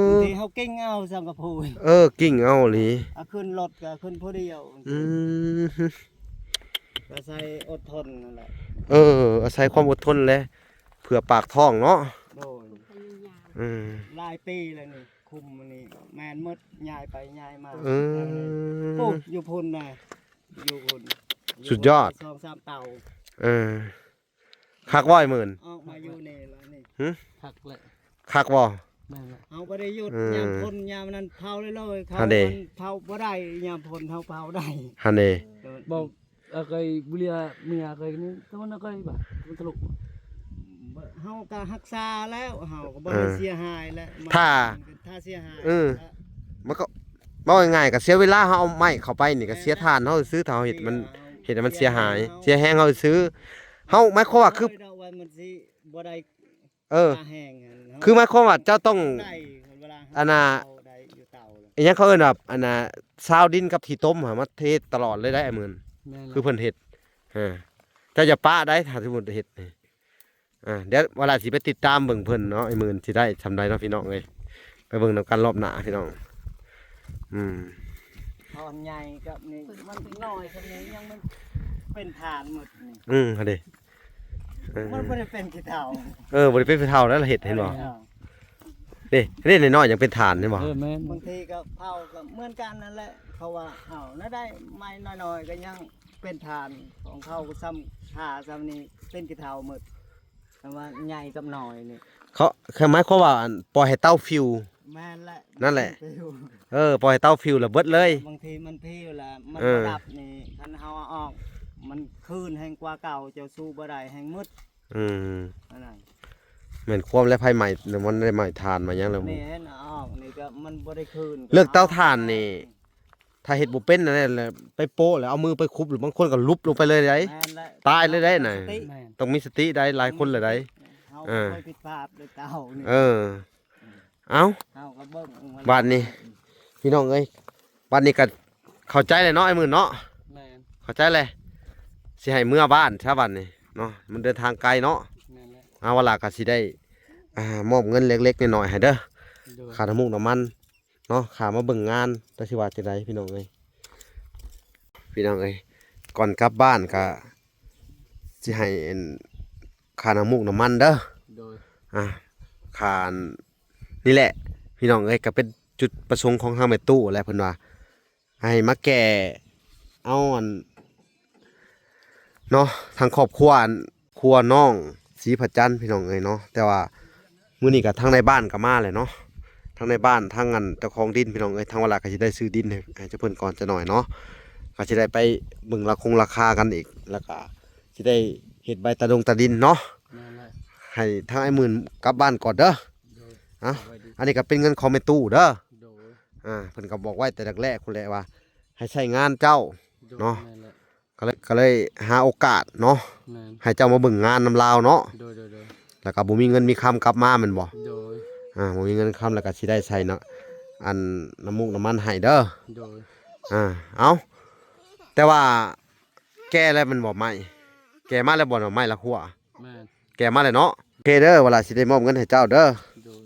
ບາງທີເຮົາກິ່ງເອົາສັງກະພູ ເອີ ກິ່ງເອົາອີ່ຫຼີ ເອົາຂຶ້ນລົດກໍຂຶ້ນຜູ້ດຽວ ອືມ ອາໄສອົດທົນນັ້ນແຫຼະ ເອີ ອາໄສຄວາມອົດທົນແຫຼະ ເພື່ອປາກທ້ອງເນາະ ໂດຍ ອືມ ຫຼາຍປີແລ້ວນີ້ ຄຸມອັນນີ້ແມ່ນໝົດ ຍ້າຍໄປຍ້າຍມາ ເອີ ໂອ້ ຢູ່ພຸ້ນນະ ຢູ່ພຸ້ນ ສຸດຍອດ ສອງສາມເຕົາ ເອີ ຄັກບໍ່ ອ້າຍໝື່ນ? ອອກມາຢູ່ນີ້ລະນີ້ ຫຶ? ຄັກແຫຼະ ຄັກບໍ່? ແມ່ນແຫຼະ ເຮົາບໍ່ໄດ້ຢຸດ ອືມ ຍາມຝົນຍາມນັ້ນເຜົາເລີຍໆ ເຂົາ ຫັ້ນເດ ເຜົາບໍ່ໄດ້ ຍາມຝົນເຮົາເຜົາໄດ້ ຫັ້ນເດ ບໍ່ ອາໄກບຸເລຍເມຍໄກນີ້ ຕະວັນອາໄກບາດ ມັນທະລຸ ເຮົາກໍຮັກສາແລ້ວ ເຮົາກໍບໍ່ໄດ້ ເອີ ເສຍຫາຍແຫຼະ ຖ້າ ຖ້າເສຍຫາຍ ເອີ ມັນກໍ ເວົ້າງ່າຍໆ ກໍເສຍເວລາ ເຮົາເອົາໄມ້ເຂົ້າໄປນີ້ ກໍເສຍຖ່ານເຮົາຊື່ ຖ້າເຮົາເຮັດມັນ ເຮັດໃຫ້ມັນເສຍຫາຍ ເສຍແຮງເຮົາຊື່ ເຮົາ ໝາຍຄວາມວ່າຄື ມັນຊິບໍ່ໄດ້ ເອີ ຄ່າແຮງຫັ້ນ ຄືໝາຍຄວາມວ່າເຈົ້າຕ້ອງ ໄດ້ ເວລາ ອັນນ່າ ເຮົາໄດ້ຢູ່ເຕົາ ອີຫຍັງເຂົາເອີ້ນວ່າ ອັນນ່າ ຊາວດິນກັບຂີ້ຕົມຫາ ມາເທຕະຫຼອດເລີຍໄດ໋ ອ້າຍໝື່ນ ແມ່ນແລ້ວ ຄືເພິ່ນເຮັດ ເອີ ເຈົ້າຢ່າປະໄດ໋ ຖ້າສົມມຸດເຮັດນີ້ ອ່າ ດຽວວາລາຊິໄປຕິດຕາມເບິ່ງເພິ່ນເນາະ ອ້າຍໝື່ນຊິໄດ້ສ່ຳໃດເນາະ ພີ່ນ້ອງເອີຍ ໄປເບິ່ງນຳກັນລອບໜ້າ ພີ່ນ້ອງ ອືມ ທ່ອນໃຫຍ່ກັບນີ້ ມັນນ້ອຍສ່ຳນີ້ ຍັງມັນເປັນຖ່ານໝົດນີ້ ອືມ ຫັ້ນເດ ເອີ ມັນບໍ່ໄດ້ເປັນຂີ້ເຖົ້າ ເອີ ບໍ່ໄດ້ເປັນຂີ້ເຖົ້າແລ້ວເຮັດ ເຫັນບໍ່ ເອີ ເດ້ ເດ້ ນ້ອຍໆ ຍັງເປັນຖ່ານ ເຫັນບໍ່ ເອີ ແມ່ນ ບາງທີກໍເຜົາກໍເໝືອນກັນນັ້ນແຫຼະ ເພາະວ່າເຮົານະໄດ້ໄມ້ນ້ອຍໆ ກໍຍັງເປັນຖ່ານ ຂອງເຂົາສ່ຳ ຖ້າສ່ຳນີ້ເປັນຂີ້ເຖົ້າໝົດ ແຕ່ວ່າໃຫຍ່ກັບນ້ອຍນີ້ ເຂົາ ຄືໝາຍຄວາມວ່າ ອັນ ປ່ອຍໃຫ້ເຕົາຟິວ ແມ່ນແຫຼະ ນັ້ນແຫຼະ ເອີ ປ່ອຍໃຫ້ເຕົາຟິວລະເບິດເລີຍ ບາງທີມັນພິວລະມັນ ເອີ ບໍ່ດັບນີ້ ຄັນເຮົາເອົາອອກ ມັນຄືນແຮງກວ່າເກົ່າ ເຈົ້າສູ້ບໍ່ໄດ້ ແຮງໝົດ ອືມ ອັນນັ້ນ ແມ່ນຄວາມແລະ ໄຟໄໝ້ ມັນໄດ້ໄໝ້ຖ່ານໄໝ້ຫຍັງແລ້ວ ນີ້ເຫັນເອົາອອກນີ້ກໍມັນບໍ່ໄດ້ຄືນ ເລື່ອງເຕົາຖ່ານນີ້ ຖ້າເຮັດບໍ່ເປັນນັ້ນແຫຼະ ໄປໂປະແລ້ວເອົາມືໄປຄຸບ ຫຼືບາງຄົນກໍຫຼຸບລົງໄປເລີຍໄດ໋ ແມ່ນແຫຼະ ຕາຍເລີຍໄດ໋ນະ ຕ້ອງມີສະຕິໄດ໋ ຫຼາຍຄົນລະໄດ໋ ເຮົາ ເອີ ບໍ່ເຄີຍຜິດພາດເລີຍເຕົານີ້ ເອີ ເອົ້າ ເຮົາກໍເບິ່ງ ບາດນີ້ ພີ່ນ້ອງເອີຍ ບາດນີ້ກໍເຂົ້າໃຈແລ້ວເນາະ ອ້າຍໝື່ນເນາະ ແມ່ນ ເຂົ້າໃຈແລ້ວ ຊິໃຫ້ເມືອບ້ານຊະບາດນີ້ເນາະ ມັນເດີນທາງໄກເນາະ ແມ່ນແລ້ວ ອາ ວາລາກໍຊິໄດ້ ອ່າ ມອບເງິນເລັກໆນ້ອຍໆໃຫ້ເດີ ໂດຍ ຄ່ານ້ຳມູກນ້ຳມັນ ເນາະ ຄ່າມາເບິ່ງງານ ຈັກຊິວ່າຈັ່ງໃດ ພີ່ນ້ອງເອີຍ ພີ່ນ້ອງເອີຍ ກ່ອນກັບບ້ານກະຊິໃຫ້ອັນ ຄ່ານ້ຳມູກນ້ຳມັນເດີ ໂດຍ ອ່າ ຄ່າອັນນີ້ແຫຼະ ພີ່ນ້ອງເອີຍ ກະເປັນ ຈຸດປະສົງຂອງທາງແມ່ຕູ້ແຫຼະ ເພິ່ນວ່າໃຫ້ມາແກ້ເອົາອັນ ເນາະ ທາງຄອບຄົວ ອັນ ຄົວນ້ອງສີພະຈັນ ພີ່ນ້ອງເອີຍເນາະ. ແຕ່ວ່າມື້ນີ້ກໍທາງນາຍບ້ານກໍມາແລ້ວເນາະ ທາງນາຍບ້ານ ທາງອັນເຈົ້າຂອງດິນ ພີ່ນ້ອງເອີຍ. ທາງວາລາກໍຊິໄດ້ຊື້ດິນໃຫ້ ໃຫ້ເຈົ້າເພິ່ນກ່ອນຈັກໜ້ອຍເນາະ ກໍຊິໄດ້ໄປເບິ່ງລາຄົງລາຄາກັນອີກ ແລ້ວກໍຊິໄດ້ເຮັດໃບຕາດົງຕາດິນເນາະ. ແມ່ນແຫຼະ ໃຫ້ທາງອ້າຍໝື່ນກັບບ້ານກ່ອນເດີ. ໂດຍ ເອົ້າ ສະບາຍດີ ອັນນີ້ກໍເປັນເງິນຂອງແມ່ຕູ້ເດີ. ໂດຍ ອ່າ ເພິ່ນກໍບອກໄວ້ແຕ່ແລກໆພຸ້ນແຫຼະວ່າ ໃຫ້ໃຊ້ງານເຈົ້າ ໂດຍ ເນາະ. ແມ່ນແຫຼະ ກໍເລີຍ ກໍເລີຍຫາໂອກາດເນາະ ແມ່ນ ໃຫ້ເຈົ້າມາເບິ່ງງານນຳລາວເນາະ. ໂດຍ ໂດຍ ໂດຍ ແລ້ວກໍບໍ່ມີເງິນມີຄຳກັບມາແມ່ນບໍ່? ໂດຍ ອ່າ ບໍ່ມີເງິນຄຳ ແລ້ວກໍຊິໄດ້ໃສ່ເນາະ ອັນນ້ຳມູກນ້ຳມັນໃຫ້ເດີ. ໂດຍ ອ່າ ເອົ້າ ແຕ່ວ່າແກ່ແລ້ວແມ່ນບໍ່ໄມ້? ແກ່ມາແລ້ວບໍ່ເນາະ ໄມ້ລະຂົວ? ແມ່ນ ແກ່ມາແລ້ວເນາະ. ໂອເຄເດີ ວາລາຊິໄດ້ມອບເງິນໃຫ້ເຈົ້າເດີ. ໂດຍ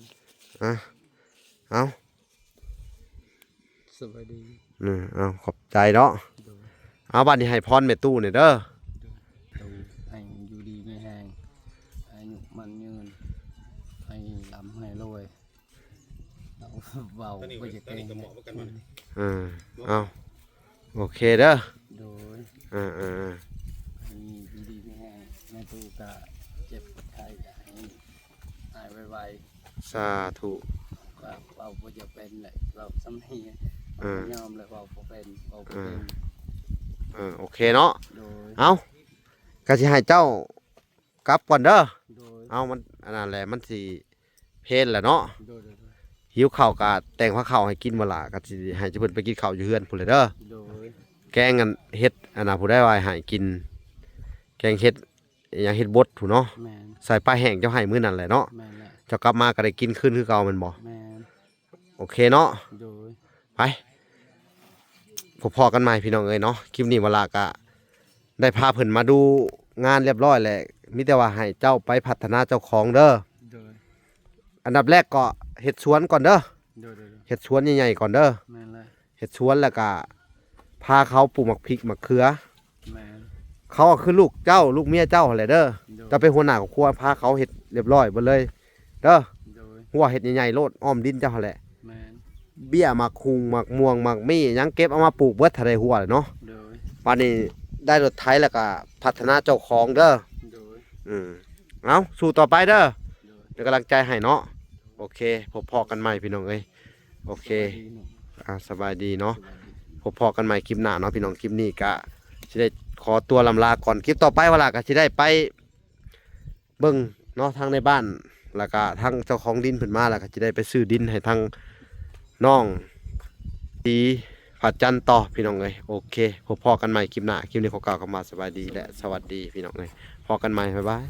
ອ່າ ເອົ້າ ສະບາຍດີ ອືມ ເອົາ ຂອບໃຈເນາະ. ໂດຍ ເອົາ ບາດນີ້ໃຫ້ພອນແມ່ຕູ້ແດ່ເດີ. ໂດຍ ໃຫ້ຢູ່ດີມີແຮງ ອາຍຸໝັ້ນຍືນ ໃຫ້ລ່ຳໃຫ້ລວຍ. ເວົ້າ ເວົ້າບໍ່ຢາກເກັ່ງ ເອີ ເອົາ ໂອເຄເດີ. ໂດຍ ເອີໆໆ ໃຫ້ຢູ່ດີມີແຮງ ແມ່ຕູ້ກະເຈັບກະໄຂ້ ໃຫ້ຫາຍໄວໆ. ສາທຸ. ເວົ້າ ເວົ້າບໍ່ຢາກເປັນແຫຼະ ເວົ້າສ່ຳນີ້ ເອີ ຍອມແຫຼະ ເວົ້າບໍ່ເປັນ ເວົ້າບໍ່ເກັ່ງ. ເອີ ເອີ ໂອເຄເນາະ. ໂດຍ ເອົ້າ ກະຊິໃຫ້ເຈົ້າກັບກ່ອນເດີ. ໂດຍ ເອົາ ມັນອັນນັ້ນແຫຼະ ມັນຊິ ເພນແຫຼະເນາະ. ໂດຍໆໆ ຫິວເຂົ້າກະແຕ່ງພາເຂົ້າໃຫ້ກິນບໍ່ລະ ກະຊິໃຫ້ເຈົ້າເພິ່ນໄປກິນເຂົ້າຢູ່ເຮືອນພຸ້ນແຫຼະເດີ. ໂດຍ ແກງອັນເຫັດອັນນ່າ ຜູ້ໃດວ່າໃຫ້ກິນ ແກງເຫັດຫຍັງ ເຫັດບົດພຸ້ນເນາະ. ແມ່ນ ໃສ່ປາແຫ້ງເຈົ້າໃຫ້ມື້ນັ້ນແຫຼະເນາະ. ແມ່ນແຫຼະ ເຈົ້າກັບມາກະໄດ້ກິນຄືນຄືເກົ່າແມ່ນບໍ່? ແມ່ນ ໂອເຄເນາະ. ໂດຍ ໄປ ພົບພໍ້ກັນໃໝ່ພີ່ນ້ອງເອີຍເນາະ. ຄລິບນີ້ວາລາກະໄດ້ພາເພິ່ນມາດູງານລຽບຮ້ອຍແລ້ວ ມີແຕ່ວ່າໃຫ້ເຈົ້າໄປພັດທະນາເຈົ້າຂອງເດີ. ໂດຍ ອັນດັບແລກກໍເຮັດສວນກ່ອນເດີ. ໂດຍໆໆ ເຮັດສວນໃຫຍ່ໆກ່ອນເດີ. ແມ່ນແລ້ວ ເຮັດສວນແລ້ວກະພາເຂົາປູກໝາກພິກໝາກເຂືອ. ແມ່ນ ເຂົາກໍຄືລູກເຈົ້າ ລູກເມຍເຈົ້າຫັ້ນແຫຼະເດີ. ໂດຍ ເຈົ້າເປັນຫົວໜ້າຄອບຄົວ ພາເຂົາເຮັດລຽບຮ້ອຍເບິດເລີຍເດີ. ໂດຍ ຮົ້ວເຮັດໃຫຍ່ໆໂລດ ອ້ອມດິນເຈົ້າຫັ້ນແຫຼະ. ແມ່ນ ເບ້ຍໝາກຫຸ່ງ ໝາກມ່ວງ ໝາກມີ່ຫຍັງ ເກັບເອົາມາປູກເບິດ ຖ້າໄດ້ຮົ້ວແລ້ວເນາະ. ໂດຍ ບາດນີ້ໄດ້ລົດໄຖແລ້ວກະພັດທະນາເຈົ້າຂອງເດີ. ໂດຍ ອືມ ເອົາ ສູ້ຕໍ່ໄປເດີ. ໂດຍ ເປັນກຳລັງໃຈໃຫ້ເນາະ. ໂອເຄ ພົບພໍ້ກັນໃໝ່ພີ່ນ້ອງເອີຍ. ໂອເຄ ສະບາຍດີເນາະ ອ່າ ສະບາຍດີເນາະ. ສະບາຍດີ ພົບພໍ້ກັນໃໝ່ຄລິບໜ້າເນາະພີ່ນ້ອງ. ຄລິບນີ້ກະຊິໄດ້ຂໍຕົວລ່ຳລາກ່ອນ. ຄລິບຕໍ່ໄປວາລາກະຊິໄດ້ໄປເບິ່ງເນາະ ທາງໃນບ້ານ ແລ້ວກະທາງເຈົ້າຂອງດິນເພິ່ນມາ ແລ້ວກະຊິໄດ້ໄປຊື້ດິນໃຫ້ທາງນ້ອງສີພະຈັນຕໍ່ພີ່ນ້ອງເອີຍ. ໂອເຄ ພົບພໍ້ກັນໃໝ່ຄລິບໜ້າ. ຄລິບນີ້ຂໍກ່າວຄຳວ່າສະບາຍດີ ແລະ ສະຫວັດດີພີ່ນ້ອງເອີຍ. ພໍ້ກັນໃໝ່ ບາຍບາຍ.